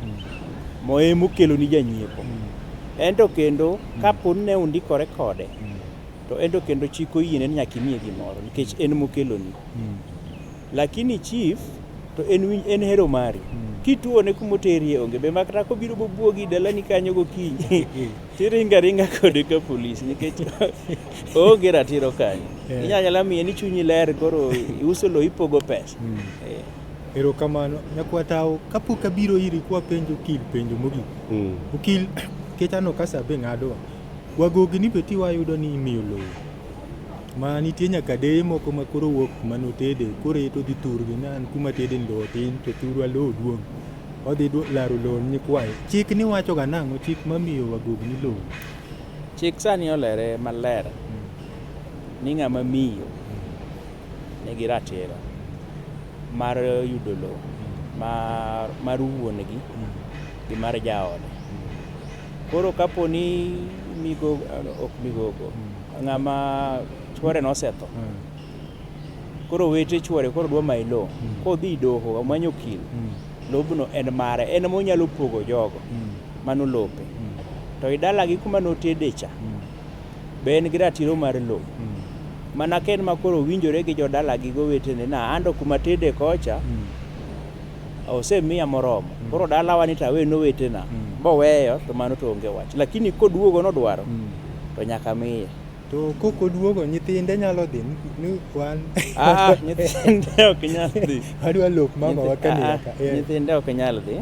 C: mo ema okeloni janyiepo. En to kendo kapo ni ne undikore kode, to en to kendo chik oyiene ni nyaka imiye gimoro nikech en mokeloni. Lakini chief to en hero mari. Kituone kumoterie onge be makata kobiro bobuogi dalani kanyo gokinyi tiringa ringa kode ka polis nikech oonge ratiro kanyo. Inyalo anyala miye ni chunyi ler koro iuso lowo ipogo pesa.
A: Erokamano nyakwatao kapok abiro iri kwa penjo okil penjo mogik. Okil nikech aneno ka sa be ng'adowa. Wagogi ni be ti wayudo ni imiyo lowo. Ma nitie nyaka deye moko ma koro wuok kuma notede koro eto dhi thurgi ni an kuma tede ni lowo tin to thurwa lowo duong'. Odhi laro lowo ni nyikwaye. Chik ni wacho ga nang'o chik mamiyo wagogi ni lowo?
C: Chik sani olere maler ni ng'ama miyo nigi ratiro mar yudo lowo mar wuon-gi gi mar jaode. Koro kapo ni migogo ok migogo, Ng'ama chuore nosetho. Koro owete chuore koro dwa maye lowo. Kodhi doho omanyo okil. Lobno en mare, en ema onyalo pogo jogo. Mano lope. To i dalagi kuma notede cha, be en gi ratiro mar lowo. Mana ka en ma koro owinjore gi jodalagi gowetene na anto kuma tede kocha osemiya moromo. Koro dalawa ni to awe ne owetena. Boweyo to mano to onge wach. Lakini koduogo nodwaro to nyaka miye.
A: To kok oduogo nyithinde nyalo dhi ni wan
C: Ah, nyithinde ok nyal dhi.
A: Wadwa lop mama wa kanira ka.
C: Nyithinde ok nyal dhi.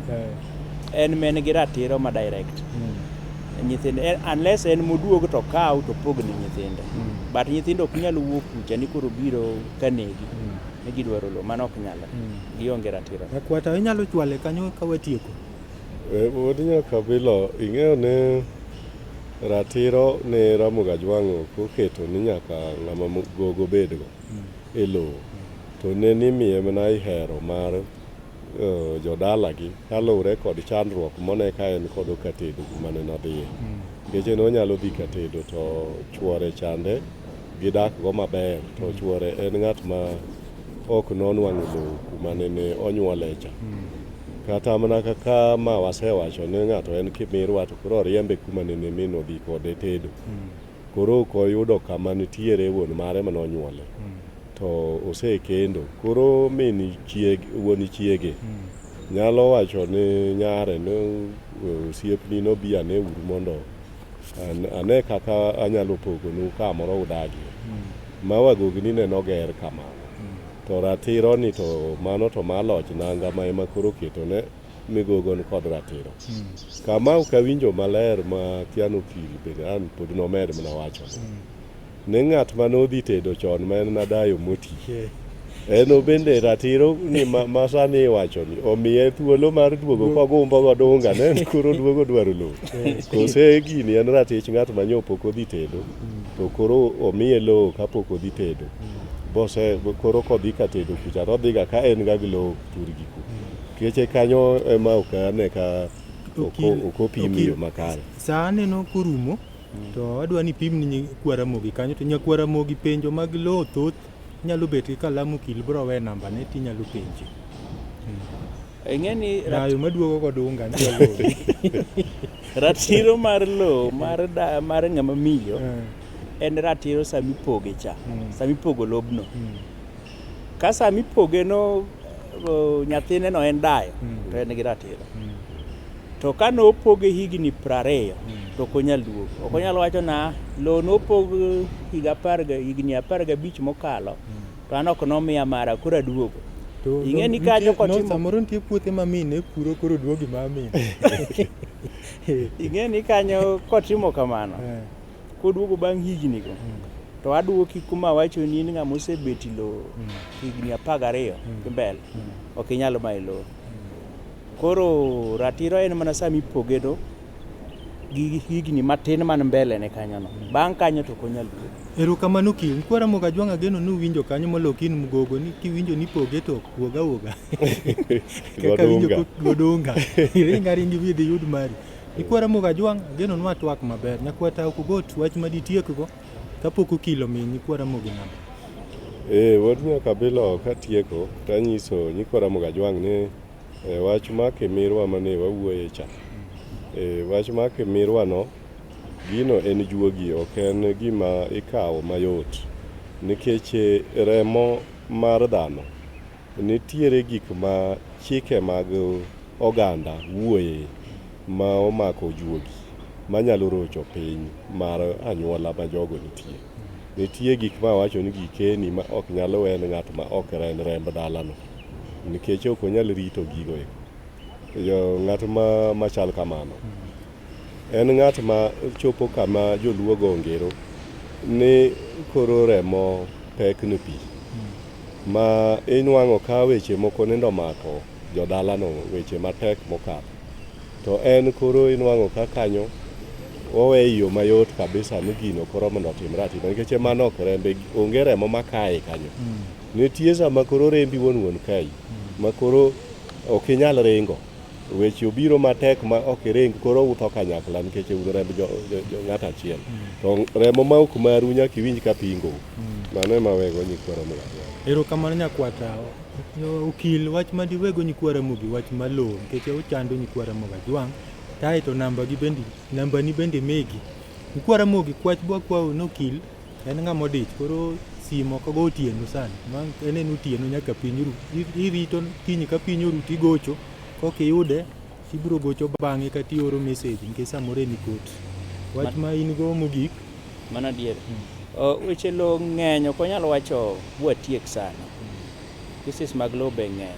C: En men gi ratiro ma direct. Nyithinde unless en moduog to kaw to pog ne nyithinde. But nyithindo ok nyal wuok kucha ni koro biro kanegi. Ni gidwaro lowo, mano ok nyalre. Gionge ratiro.
A: Nyakwata inyalo chwale kanyo ka watieko.
B: Wuod Nyakabilo, ing'eyo ni ratiro ne Ramogi Ajwang' ok oketo ni nyaka ng'ama gogo bedgo e lowo. To ne ni miye mana ihero mar jodalagi kaluwore kod chandruok mone ka en kod okatedo kuma ne nodhiye. Nikech en onyalo dhi katedo to chuore chande gidak go maber to chuore en ng'at ma ok nonwang'o lowo kuma nene onyuole cha. Kata mana kaka ma wasewacho ni ng'ato en kimirwa to koro oriembe kuma nene min odhi kode tedo. Koro ok oyudo kama nitiere wuon mare mane onyuole. To osekendo. Koro min chiege, wuon chiege nyalo wacho ni nyare ni osiepni nobi ane uru mondo ane kaka anyalo pogonu kamoro udagie. Ma wagogni ne noger kamano. To ratiro ni to mano to ma loch nanga ma ema koro oketo ne migogo ni kod ratiro. Kama ok awinjo maler ma kian okil bende an pod nomed mana wacho ni ng'at mane odhi tedo chon ma en nadayo moti. En bende ratiro ni ma sani iwacho ni omiye thuolo mar duogo kogumbo godunga ne en koro duogo dwaro lowo. Kose gini en ratich ng'at ma nyo pok odhi tedo to koro omiye lowo kapok odhi tedo. Bose koro kodhi ka tedo kucha to odhiga ka en ga gi lowo thurgi ku. Keche kanyo ema ok ane ka ok opim yo makare.
A: Sa aneno korumo to adwa ni pim ni nyikwa Ramogi kanyo to nyakwa Ramogi penjo mag lowo thoth inyalo bet gi kalam okil bro we namba ne tinyalo penje.
C: Ing'e ni
A: Dayo maduogo godunga ni lowo.
C: Ratiro mar lowo mar mar ng'ama miyo en ratiro samipoge cha, samipogo lobno. Ka samipoge no nyathine no en dayo to en gi ratiro. To ka nopoge higni 20 to ok onyal duogo. Ok onyal wacho na lowo nopog higa higni 15 mokalo to an ok nomiya mara koro aduogo. Ing'e ni kanyo kotimo
A: samoro nitie puothe ma mine puro koro duogi ma mine.
C: Ing'e ni kanyo kotimo kamano koduogo bang' higni go to aduoki kuma wacho ni in ng'ama osebet lowo higni 12 gi mbele ok inyal maye lowo. Koro ratiro en mana sama ipoge no gi higni matin man mbele ne kanyo no. Bang' kanyo to ok onyal duogo.
A: Erokamano okil. Nyikwa Ramogi Ajwang' ageno ni uwinjo kanyo moloyo kin mgogo ni kiwinjo ni ipoge to wuog awuoga. Kaka winjo godunga. Iring aringa idhi idhi yud mari. Nyikwa Ramogi Ajwang' ageno ni watwak maber. Nyakwa Tao Kogot wach ma ditiekgo kapok okil omiyo nyikwa Ramogi namba.
B: Wuod Nyakabilo katieko tanyiso nyikwa Ramogi Ajwang' ni wach ma kimirwa mane wawuoye cha. Wach ma kimirwa no gino en juogi ok en gima ikawo mayot nikech remo mar dhano nitiere gik ma chike mag oganda wuoye ma omako juogi manyalo rocho piny mar anyuola ma jogo nitie. Nitie gik ma wacho ni gikeni ma ok nyal wen ng'at ma ok en remb dalano nikech ok onyal rito gigo eko. Ng'at ma machal kamano en ng'at ma chopo kama joluo go ngero ni koro remo pek ni pi ma inwang'o ka weche moko nendo omako jodalano weche matek mokadho to en koro inwang'o ka kanyo owe yo mayot kabisa ni gino koro mondo otimre atima nikech mano ok rembe onge remo makaye kanyo. Nitie sama koro rembi wuon wuon kayi ma koro ok inyal ringo. Weche obiro matek ma ok iring koro utho kanyakla nikech un remb jo, jo, jo ng'ato achiel. To remo ma ok maru nyaka iwinj ka pingou. Mano ema awego nyikwa Ramogi Ajwang'.
A: Erokamano nyakwata. Okil wach ma diwego nyikwa Ramogi wach malong'o nikech ochando nyikwa Ramogi Ajwang'. Kae to namba gi bende nambani bende megi. Nyikwa Ramogi kwach bwa kwawo ni okil en ng'ama odich koro simu ok ogo otieno sani. Ma en en otieno nyaka piny ru. Irito kiny ka piny oru tigocho kok iyude tibiro gocho bang'e kata ioro message nikech samoro en e court. Wach ma in go mogik.
C: Mano adier. Weche lowo ng'eny ok wanyal wacho bwatiek sani. Cases mag lowo be ng'eny.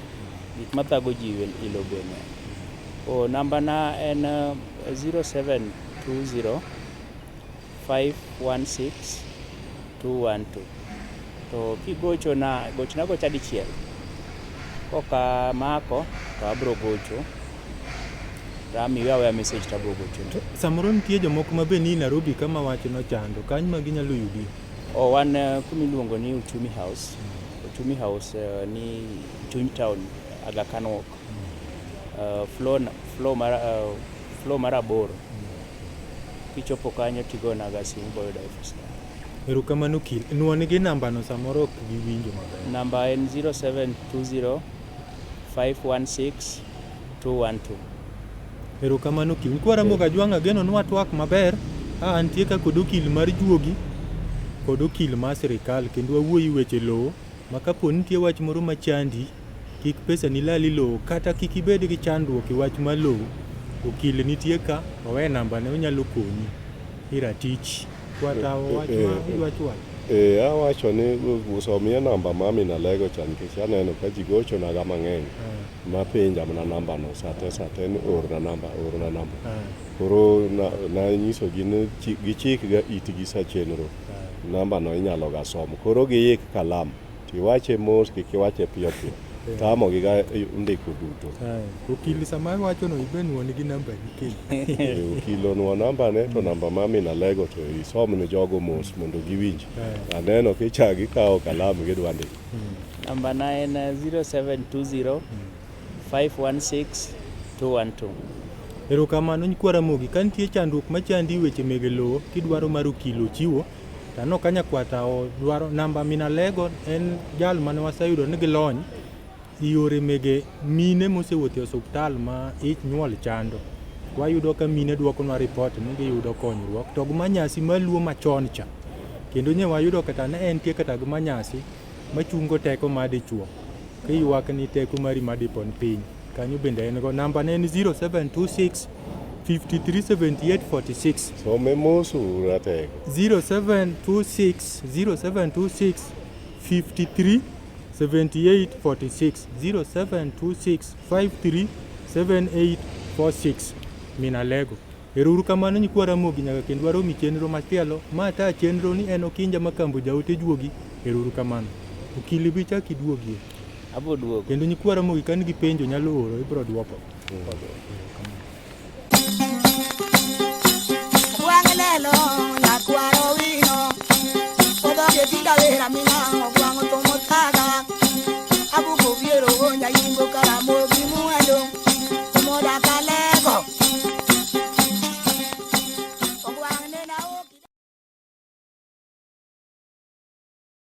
C: Gik mathago ji e lowo be ng'eny. O namba na en 0720 516 212. To kigochona, gochna gocha dichiel. Kokamako to abro gocho. To amiyi aweya message to abro gochoni.
A: Samoro nitie jomoko ma be ni Nairobi kama wach nochando, kany ma ginyalo yudi.
C: O wan kuma iluongo ni Uchumi House. Uchumi House ni chuny town Aga Khan Walk. Floor mar aboro. Kichopo kanyo tigonaga simu boyudo e ofis kanyo.
A: Erokamano okil. Nuo nigi namba no samoro ok giwinjo maber.
C: Namba en 0720 516 212.
A: Erokamano okil. Nyikwa Ramogi Ajwang' ageno ni watwak maber. A antie ka kod okil mar juogi kod okil mar sirikal kendo wawuoyo e weche lowo ma kapo ni nitie wach moro machandi kik pesa ni lal e lowo kata kik ibed gi chandruok e wach mar lowo, okil nitie ka owe namba ne onyalo konyi e ratich. Kwatawo wach ma idwa chwalo.
B: Awacho ni somie namba ma min Alego cha nikech aneno ka ji gochonaga mang'eny mapenja mana namba no sate sate ni orna namba orna namba. Koro nanyisogi ni gichik ga itgi sa chenro. Namba no inyalo ga som. Koro giik kalam tiwache mos kik iwache piyo piyo. Tamogi ga ndiko duto.
A: Okil sama iwacho no ibe nuo nigi namba ni kendo.
B: Okil onuo namba ne to namba ma min Alego to isom ne jogo mos mondo giwinj. Aneno kicha gikawo kalam gidwa ndiko.
C: Namba na en 0720 516 212.
A: Erokamano nyikwa Ramogi, ka nitie chandruok machandi e weche mege lowo kidwaro mar okil ochiwo, to aneno ka nyakwata dwaro namba min Alego en jal mane waseyudo ni gilony e yore mege mine mosewuotho e osuptal ma ich nyuol chando. Wayudo ka mine dwokonwa ripot ni giyudo konyruok to gi manyasi maluo machon cha. Kendo nye wayudo kata ne entie kata gi manyasi machungo teko mar dichuo kiywak ni teko mari mar dipo ni piny. Kanyo bende en go. Namba ne en 0726 53 78 46.
B: Some mos ratego.
A: 0726 0726 53 78 46 0726 53 78 46 Min Alego. Ero uru kamano nyikwa Ramogi nyaka kendo warom e chenro machielo. Ma ta chenro ni en Okinja Makambo jaote juogi. Ero uru kamano. Okili bi chak iduogie.
C: Abo duogo.
A: Kendo nyikwa Ramogi ka nigi penjo nyalo oro ibiro duoko.
D: Gwang' lelo nyakwaro wino Odhoge tinda wera mina ogwang' thumo thaga Abuko biero nyaimbo karamogi.